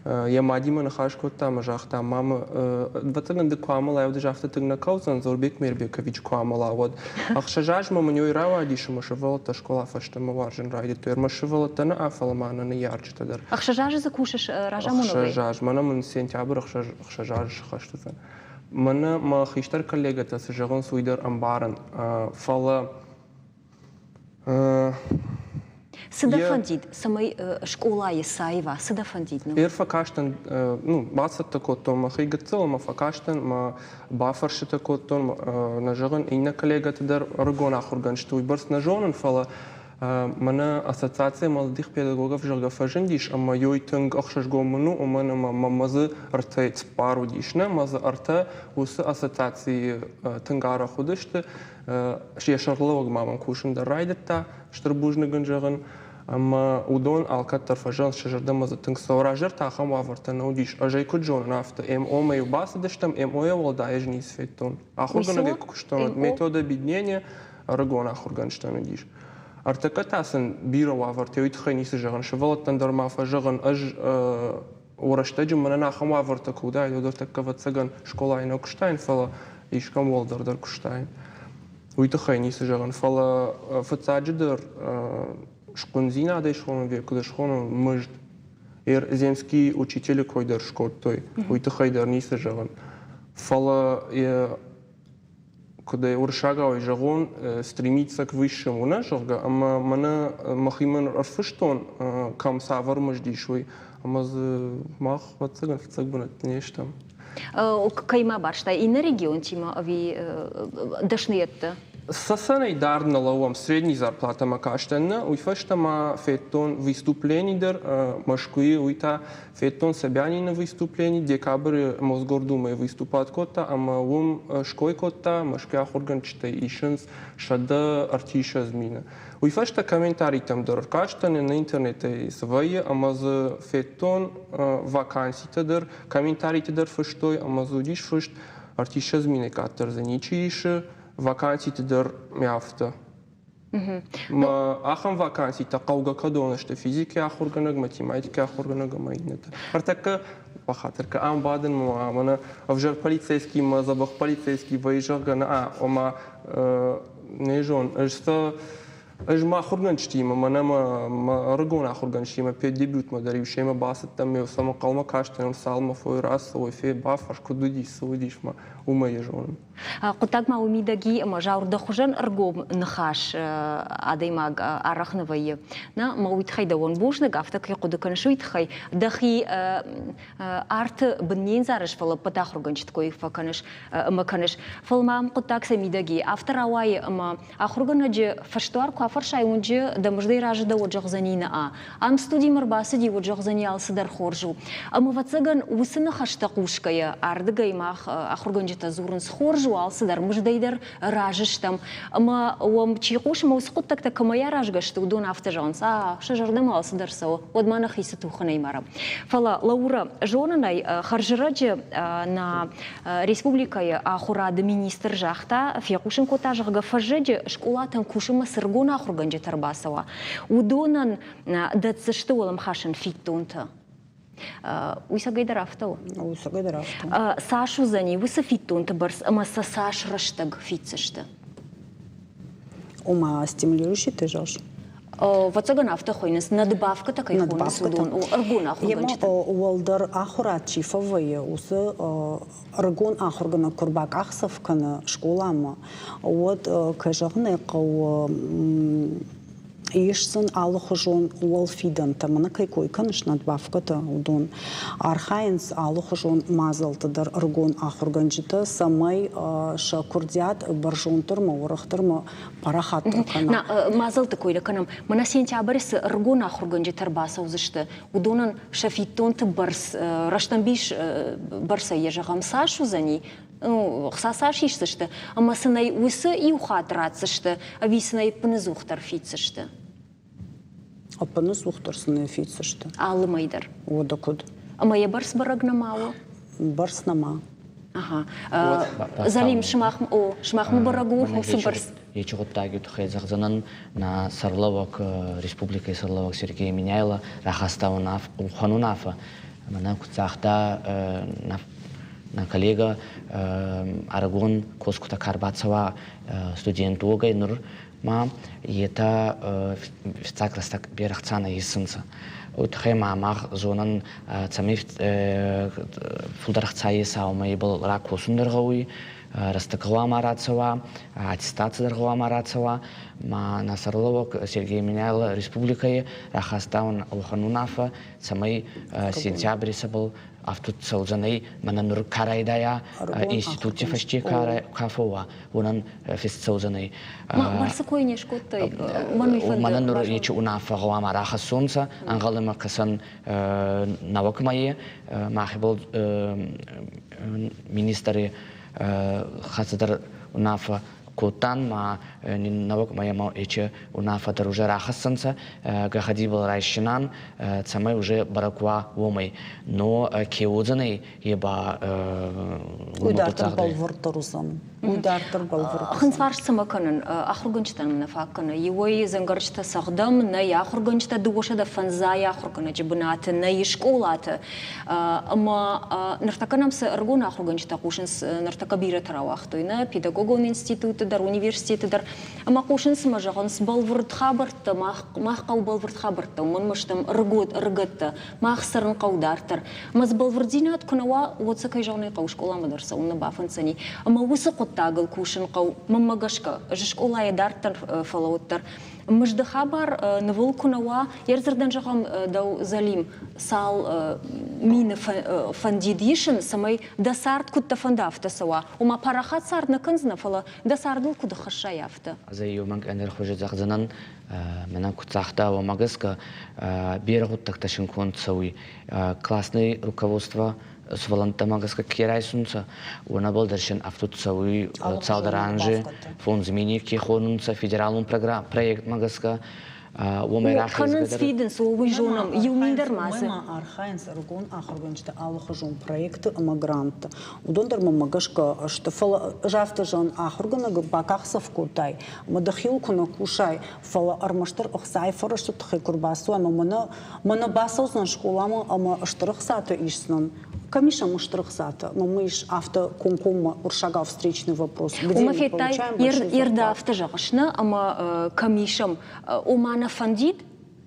Йӕ мадимӕ ныхас кодта ӕмӕ загъта, мамӕ, ӕвӕццӕгӕн ды куы амӕлай, уӕд ӕз афтӕ тынг нӕ кӕудзӕн, Зорбек Мейрбекович куы амӕла, уӕд. Ӕхсӕз азмӕ мын ой рауадис ӕмӕ сывӕллӕттӕ скъола фӕстӕмӕ уарзын райдыдтой. Ӕрмӕст сывӕллӕттӕ нӕ, фӕлӕ ма нӕ ныййарджытӕ дӕр. Ӕхсӕз азы дзы кусыс разамонӕгӕй? Ӕхсӕз аз. Мӕнӕ мын сентябрь ӕхсӕз азы сыхӕст уыдзӕн. Мӕнӕ мӕ хистӕр коллегӕтӕ цы зӕгъынц, уый дӕр ӕмбарын. Фӕлӕ Цы дӕ фӕндид, цӕмӕй скъолайы саива, цы дӕ фӕндид? Ир фӕкастӕн, ну, бацӕттӕ кодтон мӕхи гыццыл ӕмӕ фӕкастӕн, мӕ бафӕрстытӕ кодтон, нӕ зӕгъын, иннӕ коллегӕты дӕр ӕрыгон ахуыргӕнджыты уыйбӕрц нӕ зонын, фӕлӕ мӕнӕ ассоциация молодых педагогов, зӕгъгӕ, фӕзындис, ӕмӕ ёй тынг ӕхсызгон мын у, уымӕн ӕмӕ мӕ дзы ӕртӕ цыппар уыдис, нӕ мӕ дзы ӕртӕ уыцы ассоциацийы тынг арӕх уыдысты, Йӕ сӕргълӕууӕг ма мӕм кусын дӕр райдыдта, стыр бузныг ын зӕгъын. Ӕмӕ уыдон алкӕддӕр фӕзӕгъынц, сӕ зӕрдӕмӕ дзы тынг цӕуы. Раздӕр та ахӕм уавӕртӕ нӕ уыдис. Ӕз ӕй куыд зонын, афтӕ МО-мӕ-иу бацыдыстӕм, МО-йӕ уӕлдай ӕз ницы федтон. Ахуыргӕнӕгӕй куы куыстон, уӕд метод объединения ӕрыгон ахуыргӕнджытӕн уыдис. Ӕртӕккӕ та сын бирӕ уавӕртӕ, уый тыххӕй ницы зӕгъын. Сывӕллӕттӕн дӕр ма фӕзӕгъын, ӕз рӕстӕджы мӕнӕн ахӕм уавӕртӕ куы уыдаид, уӕд ӕртӕккӕ, ӕвӕццӕгӕн, скъолайы нӕ куыстаин, фӕлӕ искӕм уӕлдӕр дӕр куыстаин. Уый тыххӕй ницы зӕгъын, фӕлӕ фыццаджыдӕр схъуындзинадӕй схонын, куыд схонын, мызд. Земский учителы кой дӕр скодтой, уый тыххӕй дӕр ницы зӕгъын. Фӕлӕ куыд ӕй уырыссагау зӕгъон, стремиться к высшему, нӕ, зӕгъгӕ, ӕмӕ мӕнӕ мӕхимӕ ӕрфыстон, кӕм цавӕр мызд ис, уый. Ӕмӕ дзы мах, ӕвӕццӕгӕн, фыццаг бынӕтты не стӕм. Кӕимӕ барстай, иннӕ регионтимӕ ӕви дӕсныйӕдтӕ? Цӕцӕнӕй дард нӕ лӕууӕм, средний зарплатӕмӕ кастӕн нӕ, уый фӕстӕ ма федтон выступлени дӕр Мӕскуыйы, уый та Федтон Собянины выступлени, декабры Мосгордумӕйы выступад кодта ӕмӕ уым ской кодта, Мӕскуыйы ахуыргӕнджытӕй исынц 130 мины. Уый фӕстӕ комментаритӕм дӕр ӕркастӕн, нӕ интернетӕй цы вӕййы, ӕмӕ дзы федтон ваканситӕ дӕр, комментаритӕ дӕр фыстой ӕмӕ дзы уыдис фыст, ӕртиссӕдз минӕй къаддӕр дзы ничи исы, ваканситы дӕр афтӕ. Мӕ ахӕм ваканситӕ хъӕугӕ кӕдон сты физикӕйы ахуыргӕнӕг, математикӕйы ахуыргӕнӕг ӕмӕ иннӕтӕ. Ӕртӕккӕ бахатыр кӕ, ам бадын мӕ мӕнӕ ӕвзӕр полицейский мӕ дзӕбӕх полицейский вӕййы, зӕгъгӕ, нӕ, ома не зон, ӕз сӕ ӕз мӕ ахуыргӕнджытимӕ, мӕнӕ мӕ мӕ ӕрыгон ахуыргӕнджытимӕ педдебютмӕ дӕр-иу семӕ бацыдтӕн, ме сӕм ӕнхъӕлмӕ кастӕн, цалынмӕ фой рацӕуой, фе бафарс, куыд уыдис, цы уыдис, мӕ уымӕй йӕ зонын. Хъуыддаг ма уый мидӕг и, ӕмӕ Зауыр дӕ хуызӕн ӕргом ныхас адӕймаг арӕх нӕ вӕййы. Нӕ, мӕ уый тыххӕй дӕуӕн бузныг, афтӕ кӕй хъуыды кӕныс, уый тыххӕй. Дӕхи арты бын не нзарыс, фӕлӕ ӕппӕт ахуыргӕнджыты кой фӕкӕныс ӕмӕ кӕныс. Фӕлӕ ма ам хъуыддаг сӕ мидӕг и. Афтӕ рауайы, ӕмӕ ахуыргӕнӕджы фӕсдуар куы фӕфӕрсай уынджы, дӕ мыздӕй разы дӕ уӕд зӕгъдзӕни нӕ. Ам студимӕ рбацыди, уӕд зӕгъдзӕни алцыдӕр хорз у. Ӕмӕ, ӕвӕццӕгӕн, уыцы ныхӕстӕ хъусгӕйӕ, ардыгӕй мах ахуыргӕнджытӕ дзурынц, хорз у алцыдӕр, мыздӕй дӕр разы стӕм. Ӕмӕ уӕм чи хъусы ӕмӕ уыцы хъуыддӕгтӕ кӕмӕй аразгӕ сты, уыдон афтӕ зӕгъынц, а, сӕ зӕрдӕмӕ алцыдӕр цӕуы, уӕд ма нӕхи цы тухӕнӕй марӕм. Фӕлӕ, Лаура, зонын ӕй, хӕрзрӕджы нӕ республикӕйы ахуырады министр загъта, фехъусын кодта, зӕгъгӕ, фӕззӕджы скъолатӕм кусынмӕ цы ргон ахуыргӕнджытӕ ӕрбацӕуа, уыдонӕн дӕтдзысты уӕлӕмхасӕн фиддонтӕ. Уый цӕгӕйдӕр афтӕ у? Уый цӕгӕйдӕр афтӕ у. Цас уыдзӕни уыцы фиддонты бӕрц ӕмӕ сӕ цас рӕстӕг фиддзысты? Ома стимулирующий ты зӕгъыс? Ӕвӕццӕгӕн афтӕ хуыйнынц, надбавкӕтӕ кӕй хонынц, уыдон ӕрыгон ахуыргӕнджытӕ. Уӕлдӕр ахуырад чи фӕвӕййы, уыцы ӕрыгон ахуыргӕнӕг куы рбакъахдзӕф кӕны скъоламӕ, уӕд, кӕй зӕгъын ӕй хъӕуы, ис сын алыхуызон уӕлфидӕнтӕ, мӕнӕ кӕй кой кӕныс надбавкӕтӕ, уыдон. Архайынц алыхуызон мадзӕлтты дӕр ӕрыгон ахуыргӕнджытӕ, цӕмӕй сӕ куырдиат бӕрзонддӕрмӕ, уӕрӕхдӕрмӕ парахатдӕр кӕна. Мадзӕлтты кой нӕ кӕнӕм. Мӕнӕ сентябры цы ӕрыгон ахуыргӕнджытӕ ӕрбацӕудзысты, уыдонӕн сӕ фиддонты бӕрц рӕстӕмбис бӕрцӕй йӕ зӕгъӕм цас уыдзӕни, хца цас исдзысты, ӕмӕ сын ӕй уыцы иу хатт ратдзысты ӕви сын ӕй ӕппыныдзухдӕр фиддзысты? Ӕппыныдзухдӕр сын ӕй фиддзысты. Алы мӕй дӕр? Уӕдӕ куыд? Ӕмӕ йӕ бӕрц бӕрӕг нӕма у? Бӕрц нӕма. Ага. Залим, сымах, о, сымахмӕ бӕрӕг у уыцы бӕрц? Ечи гъуддаги туххӕй зӕгъдзӕнӕн, нӕ сӕргълӕууӕг, республикӕйы сӕргълӕууӕг Сергей Меняйло рахаста уӕхӕн унаффӕ, мӕнӕ куд загъта нӕ коллега, ӕрыгон косгутӕ ка рбацӕуа студент уогӕй нур ма етӕ фиццаг рӕстӕг берӕ хца нӕ исунцӕ. Уой туххӕй ма мах зонӕн, цӕмӕй фулдӕр ӕхца еса, уомӕй ибӕл ракосун дӕр гъӕуй, рӕстӕг гъӕуама рацӕуа, аттестаци дӕр гъӕуама рацӕуа. Ма нӕ сӕргълӕууӕг Сергей Меняйло республикӕйи рахаста уӕхӕн унаффӕ, цӕмӕй сентябри сӕбӕл ӕфтуд цӕудзӕнӕй, мӕнӕ нур ка райдайа, институтти фӕсте ка фӕууа, уонӕн фест цӕудзӕнӕй. Бӕрцы кой не скодтай, мӕнӕ нур нечи унаффӕ гъӕуама рахӕссонцӕ, ӕнгъӕлмӕ кӕсӕн нӕуӕг мӕйи мӕхебӕл министри хӕццӕ дӕр унаффӕ кодтан, ма нин нӕуӕг мӕйӕмӕ ечи унаффӕ дӕр уже рахӕссӕнцӕ, гӕгъӕдибӕл райсинан, цӕмӕй уже бӕрӕг уа уомӕй. Но ке уодзӕнӕй, е ба Уый дарддӕр бӕлвырддӕр уыдзӕн. Уый дарддӕр бӕлвырд. Хынцфарст цӕмӕ кӕнын? Ахуыргӕнджытӕн нӕ фаг кӕны. Иуӕй дзӕнгӕрджытӕ цӕгъдӕм, нӕй ахуыргӕнджытӕ 205 ахуыргӕнӕджы бынаты, нӕй скъолаты. Ӕмӕ ныртӕккӕ нӕм цы ӕрыгон ахуыргӕнджытӕ хъусынц, ныртӕккӕ бирӕтӕ рауагътой нӕ педагогон институты дӕр, университеты дӕр. Ӕмӕ хъусынц ӕмӕ зӕгъынц, бӕлвырд хабӕрттӕ, мах, мах хъӕуы бӕлвырд хабӕрттӕ, уымӕн ӕмӕ стӕм ӕрыгӕттӕ, мах цӕрын хъӕуы дарддӕр. Ӕмӕ дзы бӕлвырддзинад куы нӕ уа, уӕд сӕ, кӕй зӕгъын ӕй хъӕуы, скъоламӕ дӕр цӕуын нӕ бафӕнддзӕни. Ӕмӕ уыцы хъуыддагыл кусын хъӕуы, мӕнмӕ гӕсгӕ, ӕз скъолайӕ дарддӕр фӕлӕ уӕддӕр. Мызды хабар нывыл куы нӕ уа, йе рдзырдӕн зӕгъӕм, дӕу, Залим, цал мины фӕндид исын, цӕмӕй дӕ цард куыд дӕ фӕнда, афтӕ цӕуа. Ома парахат цард нӕ кӕндзынӕ, фӕлӕ дӕ цардыл куыд ӕххӕссай, афтӕ. Ӕз ӕй иумӕ ӕндӕрхуызы зӕгъдзӕнӕн, мӕнӕн куд загъта, уомӕ гӕсгӕ берӕ гъуддӕгтӕ син конд цӕуй. Классный руководство сувӕллӕнттӕмӕ гӕсгӕ ке райсунцӕ, уонӕбӕл дӕр син ӕфтуд цӕуй цалдӕр анзи фондз мини ке хонунцӕ федералон проектмӕ гӕсгӕ. Уомӕй Кӕнынц, фидынц, уый зонӕм, иу мин дӕр ма дзы. Ма архайынц ӕрыгон ахуыргӕнджыты алыхуызон проектты ӕмӕ грантты. Уыдон дӕр мӕнмӕ гӕсгӕ сты, фӕлӕ ӕз афтӕ зӕгъын, ахуыргӕнӕг бакъахдзӕф кодтай ӕмӕ дӕхиуыл куы нӕ кусай, фӕлӕ ӕрмӕстдӕр ӕхцайы фӕрӕзты тыххӕй куы рбацӕуай ӕмӕ мӕнӕ, мӕнӕ бацӕудзынӕн скъоламӕ ӕмӕ стыр ӕхцатӕ исдзынӕн. Кӕм ис ӕм стыр ӕхцатӕ? Мӕнмӕ ис афтӕ комкоммӕ уырыссагау встречный вопрос. Где Уымӕ федтай, ердӕ афтӕ зӕгъыс, нӕ, ӕмӕ кӕм исӕм, ома нӕ фӕндид,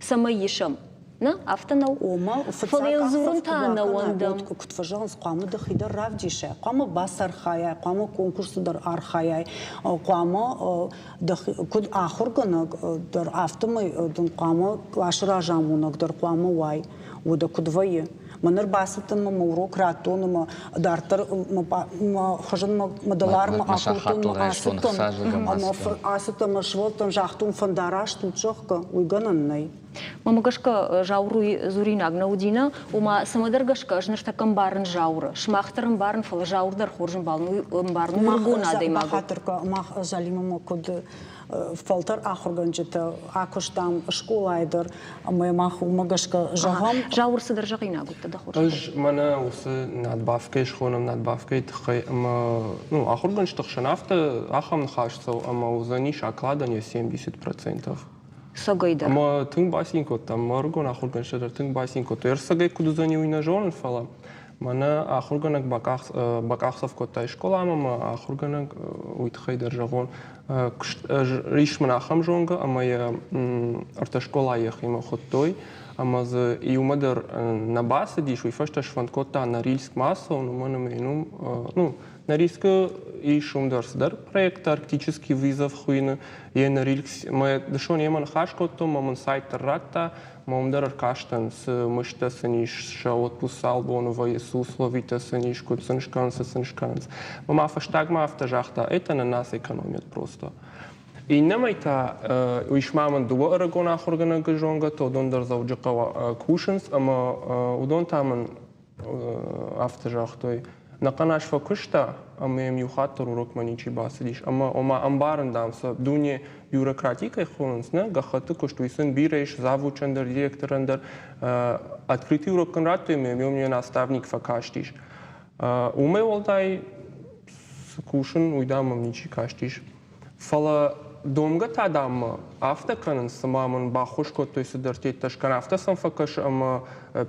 цӕмӕй исӕм. Нӕ, афтӕ нӕу. Ома, Фӕлӕ йыл дзурын та нӕ уӕндӕм. Куыд фӕзӕгъынц, хъуамӕ дӕхи дӕр равдисай, хъуамӕ бацархайай, хъуамӕ конкурсы дӕр архайай, хъуамӕ куыд ахуыргӕнӕг дӕр, афтӕмӕй дын хъуамӕ къласы разамонӕг дӕр хъуамӕ уай. Уӕдӕ куыд вӕййы? Мӕн ӕрбацыдтӕн мӕ урок радтон ӕмӕ дарддӕр мӕ хызын мӕ дӕлармы акодтон мӕ ацыдтӕн ӕмӕ ацыдтӕн мӕ сывӕллӕттӕн загътон фӕндараст ут, зӕгъгӕ, уый гӕнӕн нӕй. Мӕнмӕ гӕсгӕ Зауыр уый дзуринаг нӕ уыди, нӕ, ома цӕмӕдӕр гӕсгӕ ӕз ныртӕккӕ ӕмбарын Зауыры. Сымах дӕр ӕмбарын, фӕлӕ Зауыр дӕр хорз ӕмбарын, уый ӕмбарын у ӕрыгон адӕймаг. Бахатыр мах Залимӕ куыд фӕлтӕр ахуыргӕнджытӕ акуыстам скъолайы дӕр ӕмӕ мах уымӕ гӕсгӕ зӕгъӕм. Зауыр цыдӕр зӕгъинаг уыдтӕ дӕ хорз. Ӕз мӕнӕ уыцы надбавкӕйы схонӕм надбавкӕйы тыххӕй ӕмӕ ну, ахуыргӕнджыты хсӕн афтӕ ахӕм ныхас цӕуы ӕмӕ уыдзӕнис окладӕн йӕ 70%. Цӕгӕй дӕр. Ӕмӕ тынг бацин кодтам, мӕ ӕрыгон ахуыргӕнджытӕ дӕр тынг бацин кодтой. Ӕрцӕгӕй куыд уыдзӕни, уый нӕ зонын, фӕлӕ мӕнӕ ахуыргӕнӕг бакъахдзӕф кодта скъоламӕ ӕмӕ ахуыргӕнӕг уый тыххӕй дӕр зӕгъон, ис мын ахӕм зонгӕ ӕмӕ йӕ ӕртӕ скъолайы йӕхимӕ хуыдтой ӕмӕ дзы иумӕ дӕр нӕ бацыдис, уый фӕстӕ сфӕнд кодта Норильскмӕ ацӕуын, уымӕн ӕмӕ йын уым, ну, Норильскы ис уым дӕр цыдӕр проект «Арктический вызов» хуыйны. Йе Норильск мӕ дысон йемӕ ныхас кодтон, мӕ мын сайт дӕр радта, мӕ уым дӕр ӕркастӕн, цы мыздтӕ сын ис, сӕ отпуск цал боны вӕййы, цы условитӕ сын ис, куыд сын скӕнынц, цы сын скӕнынц. Мӕ ма фӕстагмӕ афтӕ загъта, это на нас экономят просто. Иннӕмӕй та ис ма мын дыууӕ ӕрыгон ахуыргӕнӕгы зонгӕтӕ, уыдон дӕр Дзӕуджыхъӕуы кусынц ӕмӕ уыдон та мын афтӕ загътой, нӕхъӕн аз фӕкуыста, ӕмӕ йӕм иу хатт дӕр урокмӕ ничи бацыдис. Ӕмӕ, ома, ӕмбарын, дам, сӕ дуне бюрократи кӕй хонынц, нӕ, гӕххӕтты куыст, уый сын бирӕ ис, завучӕн дӕр, директорӕн дӕр. Открытый урок кӕн радтой, ӕмӕ йӕм йӕ наставник фӕкастис. Уымӕй уӕлдай цы кусын, уый, дам, мӕм ничи кастис. Фӕлӕ домгӕ та, дам, мӕ афтӕ кӕнынц, цыма мын баххуыс кодтой цыдӕр теттӕ скӕн, афтӕ сӕм фӕкӕсы ӕмӕ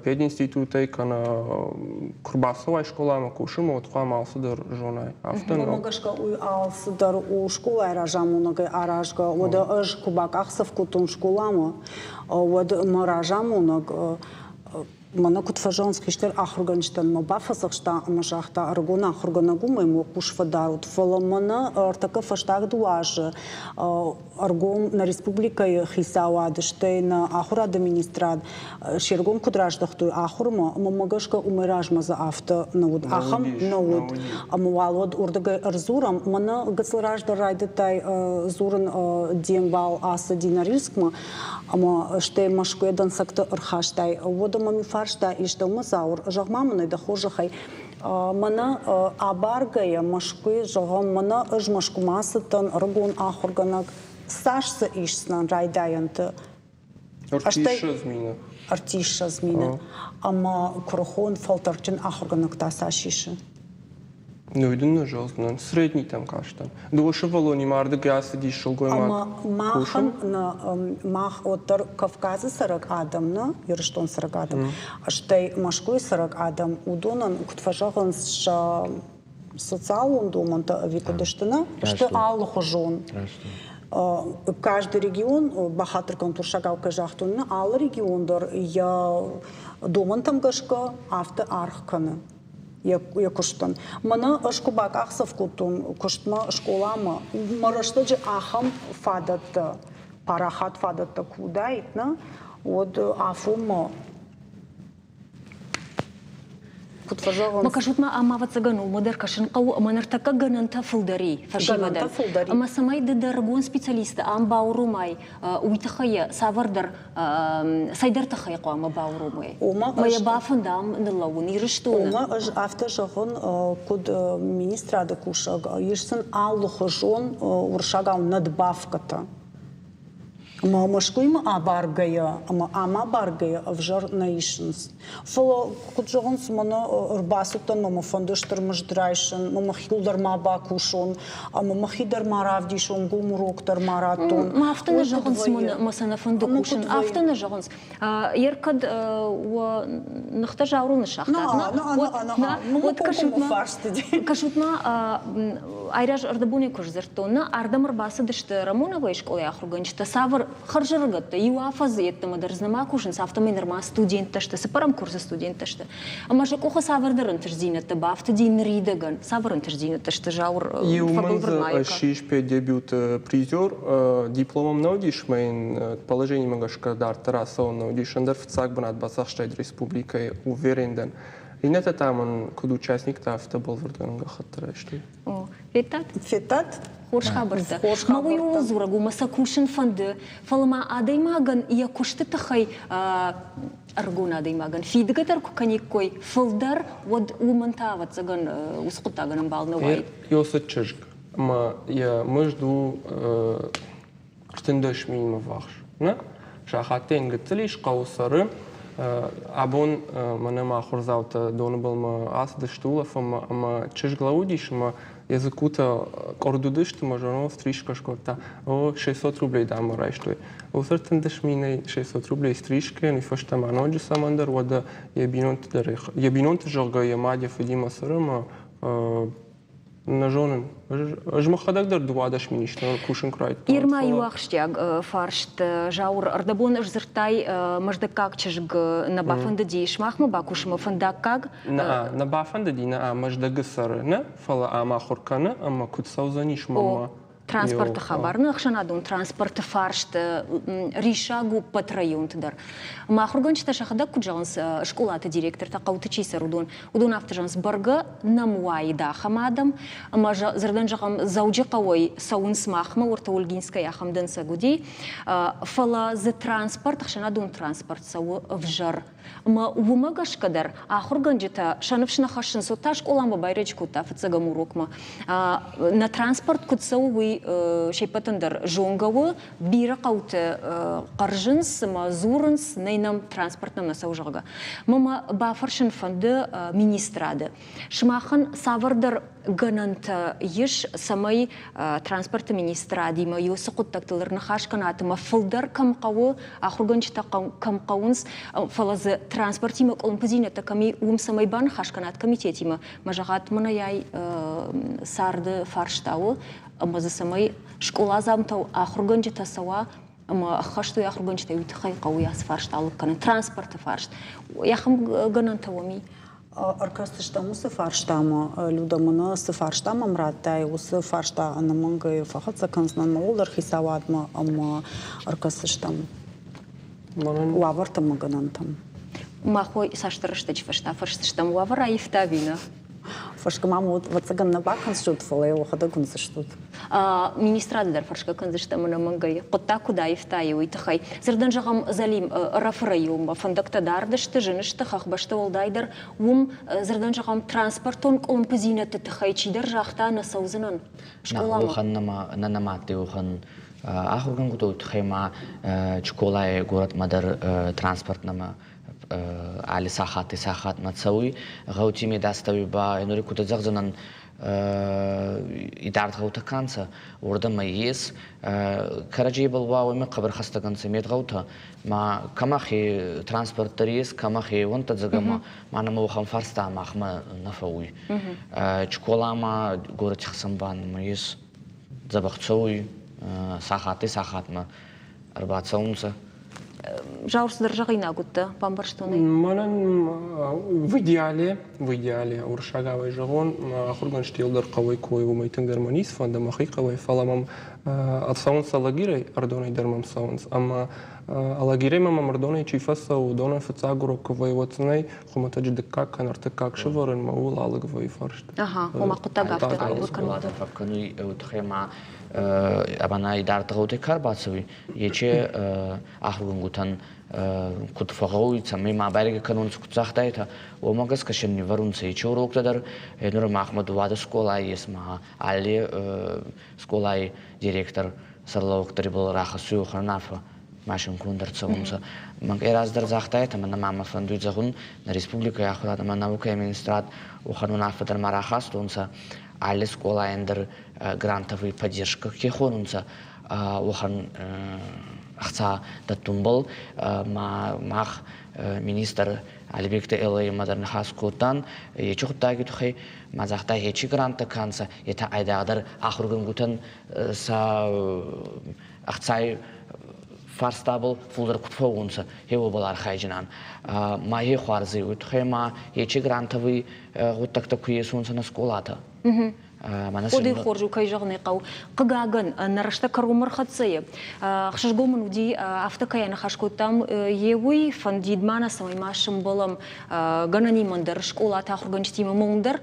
пединститутӕй кӕнӕ куы рбацӕуай скъоламӕ кусынмӕ, уӕд хъуамӕ алцыдӕр зонай. Афтӕ нӕу. Уымӕ гӕсгӕ уый алцыдӕр у скъолайы разамонӕгӕй аразгӕ. Уӕдӕ ӕз куы бакъахдзӕф кодтон скъоламӕ, уӕд мӕ разамонӕг Мӕнӕ куыд фӕзӕгъынц, хистӕр ахуыргӕнджытӕн мӕ бафӕдзӕхста ӕмӕ загъта, ӕрыгон ахуыргӕнӕг у, мӕ хъус фӕдарут, фӕлӕ мӕнӕ ӕртӕккӕ фӕстаг дыууӕ азы ӕргом нӕ республикӕйы хицауад, стӕй нӕ ахуырады министрад се ргом куыд раздӕхтой ахуырмӕ, ӕмӕ мӕ гӕсгӕ уымӕй размӕ дзы афтӕ нӕ уыд, ахӕм нӕ уыд. Ӕмӕ уал уӕд уырдыгӕй ӕрдзурӕм. Мӕнӕ гыццыл раздӕр райдыдтай дзурын де мбал ацыди Норильскмӕ, ӕмӕ стӕй Мӕскуыйӕ дӕнцӕгтӕ ӕрхастай. Уӕдӕ мӕм иу фарста ис дӕумӕ, Зауыр, зӕгъ-ма мын ӕй дӕ хорзӕхӕй, мӕнӕ абаргӕйӕ Мӕскуыйы, зӕгъӕм, мӕнӕ ӕз Мӕскуымӕ ацыдтӕн, ӕрыгон ахуыргӕнӕг, цас дзы исдзынӕн райдайӕнты? Ӕртиссӕдз мины. Ӕртиссӕдз мины. Ӕмӕ куырыхон фӕлтӕрдджын ахуыргӕнӕг та цас исы? Ну, дын нӕ зӕгъдзынӕн. Среднитӕм кастӕн. Дыууӕ сывӕллонимӕ ардыгӕй ацыдис сылгоймаг. Ӕмӕ махӕн мах уӕддӕр Кавказы цӕрӕг адӕм, нӕ, Ирыстон цӕрӕг адӕм, стӕй Мӕскуыйы цӕрӕг адӕм, уыдонӕн, куыд фӕзӕгъынц, сӕ социалон домӕнтӕ ӕви куыд сты, нӕ, сты алыхуызон. Каждый регион, бахатыр кӕнут уырыссагау кӕй загътон, нӕ, алы регион дӕр йӕ домӕнтӕм гӕсгӕ афтӕ аргъ кӕны. йӕ куыстӕн. Мӕнӕ ӕз куы бакъахдзӕф кодтон куыстмӕ, скъоламӕ, мӕ рӕстӕджы ахӕм фадӕттӕ, парахат фадӕттӕ куы уыдаид, нӕ, уӕд афонмӕ куыд фӕзӕгъынц. Ма кӕсут ма, ӕмӕ ӕвӕццӕгӕн уымӕ дӕр кӕсын хъӕуы, ӕмӕ ныртӕккӕ гӕнӕнтӕ фылдӕр и фӕсивӕдӕн. Ӕмӕ цӕмӕй ды дӕ ӕрыгон специалисты ам бауромай, уый тыххӕй цавӕрдӕр цӕйдӕр тыххӕй хъуамӕ бауромой. Ӕмӕ йӕ бафӕнда ам ныллӕууын Ирыстоны. Ома ӕз афтӕ зӕгъын, куыд министрады кусӕг, ис сын алыхуызон уырыссагау надбавкӕтӕ. Ӕмӕ Мӕскуыимӕ абаргӕйӕ ӕмӕ ам абаргӕйӕ ӕвзӕр нӕ исынц. Фӕлӕ, куыд зӕгъынц, мӕнӕ ӕрбацыдтӕн ӕмӕ мӕ фӕнды стыр мызд райсын, ӕмӕ мӕхиуыл дӕр ма бакусон, ӕмӕ мӕхи дӕр ма равдисон, гом урок дӕр ма раттон. Афтӕ нӕ зӕгъынц, мӕ сӕ нӕ фӕнды кусын. Афтӕ нӕ зӕгъынц. Ер кӕд уӕ ныхтӕ заурыл ныссагътат, уӕд кӕсут ма, айраз ӕрдӕбонӕй куы сдзырдтон, нӕ ардӕм ӕрбацыдысты Рамоновайы скъолайы ахуыргӕнджытӕ, цавӕр хӕрзӕрыгӕттӕ, иу афӕдзы йеддӕмӕ дӕр дзы нӕма кусынц, афтӕмӕй нырма студенттӕ сты, цыппӕрӕм курсы студенттӕ сты. Ӕмӕ сӕ къухы цавӕрдӕр ӕнтыстдзинӕдтӕ бафтыди ныридӕгӕн. Цавӕр ӕнтыстдзинӕдтӕ сты, Зауыр, Иу мын дзы ссис дебюты призер, дипломом нӕ уыдис, мӕ йын положениемӕ гӕсгӕ дарддӕр ацӕуын нӕ уыдис, ӕндӕр фыццаг бынат бацахстаид республикӕйы, уверен дӕн. Иннӕтӕ та мын куыд участниктӕ, афтӕ бӕлвырдгӕнӕн гӕххӕтт райстой. О, федтат? Федтат? Хорз хабӕрттӕ. Мӕ уый ууыл дзурӕг у, мӕ сӕ кусын фӕнды, фӕлӕ ма адӕймагӕн йӕ куысты тыххӕй ӕрыгон адӕймагӕн фидгӕ дӕр куы кӕниккой фылдӕр, уӕд уымӕн та, ӕвӕццӕгӕн, уыцы хъуыддагӕн ӕмбал нӕ уаид. Йосы чызг ӕмӕ йӕ мызд у 13 минмӕ ввахс. Нӕ? Сахаттӕ йын гыццыл ис, хъӕуы цӕры. Абон мӕнӕ мӕ ахуырдзаутӕ доны былмӕ ацыдысты улӕфынмӕ ӕмӕ чызг лӕууыдис ӕмӕ йӕ дзыккутӕ къорд уыдысты ӕмӕ зоны стрижкӕ скодта. О, 600 рублей дам райстой. Уыцы 13 минӕй 600 рублей стрижкӕйӕн, уый фӕстӕ ма ноджы цӕмӕндӕр, уӕдӕ йӕ бинонты дӕр, йӕ бинонты зӕгъгӕ, йӕ мад йӕ фыдимӕ цӕры ӕмӕ Нӕ зонын. Ӕз мӕхӕдӕг дӕр 12 министры кусын куы райдыдтон. Ирма иу ахсджиаг фарст. Зауыр, ӕрдӕбон ӕз дзырдтай, мӕздӕггаг чызг нӕ бафӕндыди сымахмӕ бакусынмӕ фӕндаггаг? Нӕ, нӕ бафӕндыди, нӕ, Мӕздӕгы цӕры, нӕ, фӕлӕ ам ахуыр кӕны ӕмӕ куыд цӕудзӕнис мӕнмӕ? Транспорты хабар, нӕ ӕхсӕнадон транспорты фарст риссаг у ӕппӕт районты дӕр. Ӕмӕ ахуыргӕнджытӕ сӕхӕдӕг куыд зӕгъынц, скъолаты директортӕ, хъӕуты чи цӕры, уыдон, уыдон афтӕ зӕгъынц, бӕргӕ нӕм уаид ахӕм адӕм, ӕмӕ дзырдӕн зӕгъӕм, Дзӕуджыхъӕуӕй цӕуынц махмӕ, уӕртӕ Ольгинскӕйы ахӕм дӕнцӕг уыди, фӕлӕ дзы транспорт, ӕхсӕнадон транспорт цӕуы ӕвзӕр. Ӕмӕ уымӕ гӕсгӕ дӕр ахуыргӕнджытӕ сӕ ныфс нӕ хӕссынц, уӕд та скъоламӕ байрӕджы кодта фыццӕгӕм урокмӕ. Нӕ транспорт куыд цӕуы, уый се ппӕтӕн дӕр зонгӕ у. Бирӕ хъӕуты хъӕрзынц ӕмӕ дзурынц, нӕй нӕм транспорт нӕм нӕ цӕуы, зӕгъгӕ. Мӕ мӕ бафӕрсын фӕнды министрады. Сымахӕн цавӕрдӕр гӕнӕнтӕ ис, цӕмӕй транспорты министрадимӕ уыцы хъуыддӕгтыл ӕрныхас кӕнат ӕмӕ фылдӕр кӕм хъӕуы, ахуыргӕнджытӕ кӕм хъӕуынц, фӕлӕ дзы транспортимӕ къуылымпыдзинӕдтӕ кӕм и, уым цӕмӕй баныхас кӕнат комитетимӕ, мӕ зӕгъат, мӕнӕ ай царды фарста у, ӕмӕ дзы цӕмӕй скъоладзаутӕ ахуыргӕнджытӕ цӕуа, ӕмӕ ӕххӕст уый ахуыргӕнджытӕй уый тыххӕй хъӕуы ацы фарст алыг кӕнын, транспорты фарст. Ахӕм гӕнӕнтӕ уӕм и? Ӕркӕсдзыстӕм уыцы фарстамӕ, Люда, мӕнӕ цы фарста мӕм радтай, уыцы фарста ӕнӕмӕнгӕй фӕхӕццӕ кӕндзынӕн мӕ уӕлдӕр хицауадмӕ ӕмӕ ӕркӕсдзыстӕм уавӕртӕм ӕмӕ гӕнӕнтӕм. Мах уой цасдӕр рӕстӕджы фӕстӕ фӕрсдзыстӕм, уавӕр аивта ӕви нӕ? Фӕрсгӕ ма мӕ ӕвӕццӕгӕн нӕ бакӕндзыстут, фӕлӕ йӕ уӕхӕдӕг уындзыстут. Министрады дӕр фӕрсгӕ кӕндзыстӕм ӕнӕмӕнгӕй, хъуыддаг куыд аивта, уый тыххӕй. Дзырдӕн зӕгъӕм, Залим, Ӕрӕфы районмӕ фӕндӕгтӕ дард сты, зын сты, хӕхбӕсты уӕлдайдӕр. Уым, дзырдӕн зӕгъӕм, транспортон къуылымпыдзинӕдты тыххӕй чидӕр загъта, нӕ цӕудзынӕн скъоламӕ. Нӕ нӕ уӕхӕн ахуыргӕнгутӕ тыххӕй ма Чколайы горӕтмӕ дӕр транспорт нӕма алли сахатти сахатмӕ цӕуй. Гъӕути медастӕуи ба нури куд зӕгъдзӕнӕн, идард гъӕутӕ ка нцӕ, уордӕмӕ ес. Кӕрӕдзебӕл ба уоми хъӕбӕр хӕстӕг ӕнцӕ медгъӕутӕ. Ма кӕмӕ хе транспорт дӕр ес, кӕмӕ хеуӕнттӕ дзӕгӕмӕ, ма нӕмӕ уӕхӕн фарста махмӕ нӕ фӕууй. Чколамӕ горӕти хсӕн ба нӕмӕ ес дзӕбӕх цӕуй сахатӕй-сахатмӕ ӕрбацӕунцӕ. Зауыр цыдӕр зӕгъинаг уыдтӕ, бамбӕрстон ӕй. Мӕнӕн в идеале, в идеале уырыссагауӕй зӕгъон, ахуыргӕнджыты дӕр хъӕуӕй кой уымӕй тынгдӕр мӕ ницы фӕнды мӕхи хъӕуӕй, фӕлӕ мӕм ӕрцӕуынц Алагирӕй, Ӕрыдонӕй дӕр мӕм цӕуынц. Ӕмӕ Алагирӕй мӕм Ӕрыдонӕй чи фӕцӕуы, уыдонӕн фыццаг урок куы вӕййы, уӕд сын ӕй хуымӕтӕджы дыккаг кӕнӕ ӕртыккаг сывӕрынмӕ ууыл алыг вӕййы фарст. Аха, ома хъуыддаг афтӕ кӕнын. Фӕкӕнуй, тыххӕй ма ӕмӕ идард гъӕутӕй ка рбацӕуй, ечи ахургӕнгутӕн куд фӕгъгъӕуй, цӕмӕй ма байрӕгӕ кӕнонцӕ, куд загътайтӕ, уомӕ гӕсгӕ се нивӕрунцӕ ечи уроктӕ дӕр. Нур махмӕ дууадӕ скъолай ес ма алли скъолай директор сӕргълӕууӕг ибӕл рахӕссуй унаффӕ машинкун дӕр цӕунцӕ. Мӕнкъей раздӕр загътайтӕ, мӕнӕ ма мӕ фӕндуй зӕгъун, нӕ республикӕй ахурадӕ ӕма наукӕй министрад уӕхӕн унаффӕ дӕр ма рахастонцӕ, алли скъолайӕн дӕр грантовый поддержка ке хонунцӕ, уӕхӕн ӕхца дӕттунбӕл. Ма мах министр Алибекты Эллаимӕ дӕр ныхас кодтан ечи гъуддаги туххӕй. Ма загъта, ечи гранттӕ ка нцӕ, етӕ айдагъдӕр ахургӕнгутӕн сӕ ӕхцай Фарстабӕл фулдӕр куд фӕуунцӕ, е уобӕл архайдзинан. Ма е хуарз ӕй, уой туххӕй ма ечи грантовый гъуддӕгтӕ ку есунцӕ нӕ скъолатӕ. Хъуыды хорз у, кӕй зӕгъын ӕй хъӕуы. Хъыгагӕн, нӕ рӕстӕг кӕронмӕ ӕрхӕццӕ и. Ӕхсызгон мын уыди, афтӕ кӕй аныхас кодтам, йе уый фӕндид ма нӕ, цӕмӕй ма сӕмбӕлӕм гӕнӕнимӕ дӕр, скъолаты ахуыргӕнджытимӕ мӕ дӕр,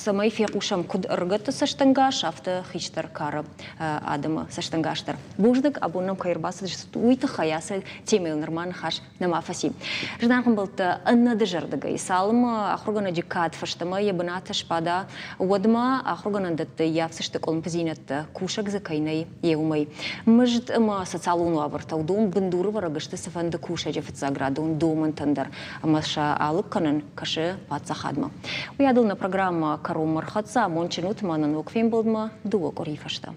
цӕмӕй фехъусӕм куыд ӕрыгӕтты цӕстӕнгас, афтӕ хистӕр кары адӕмы цӕстӕнгас дӕр. Бузныг, абон нӕм кӕй ӕрбацыдыстут, уый тыххӕй ацы темӕйыл нырма ныхас нӕма фӕци. Зынаргъ ӕмбӕлттӕ, ӕнӕдызӕрдыгӕй, цалынмӕ ахуыргӕнӕджы кад фӕстӕмӕ йӕ бынаты сбада, уӕдмӕ ахуыргӕнӕндӕтты ййафдзысты къуылымпыдзинӕдтӕ, кусӕг дзы кӕй нӕй, йе уымӕй. Мызд ӕмӕ социалон уавӕртӕ уыдон бындурывӕрӕг сты цыфӕнды кусӕджы фыццаградон домӕнтӕн дӕр ӕмӕ сӕ алыг кӕнын кӕсы паддзахадмӕ. Уыйадыл нӕ программӕ кӕронмӕ рхӕццӕ, амондджын ут мӕнӕ ног фембӕлдмӕ дыууӕ къуырийы фӕстӕ.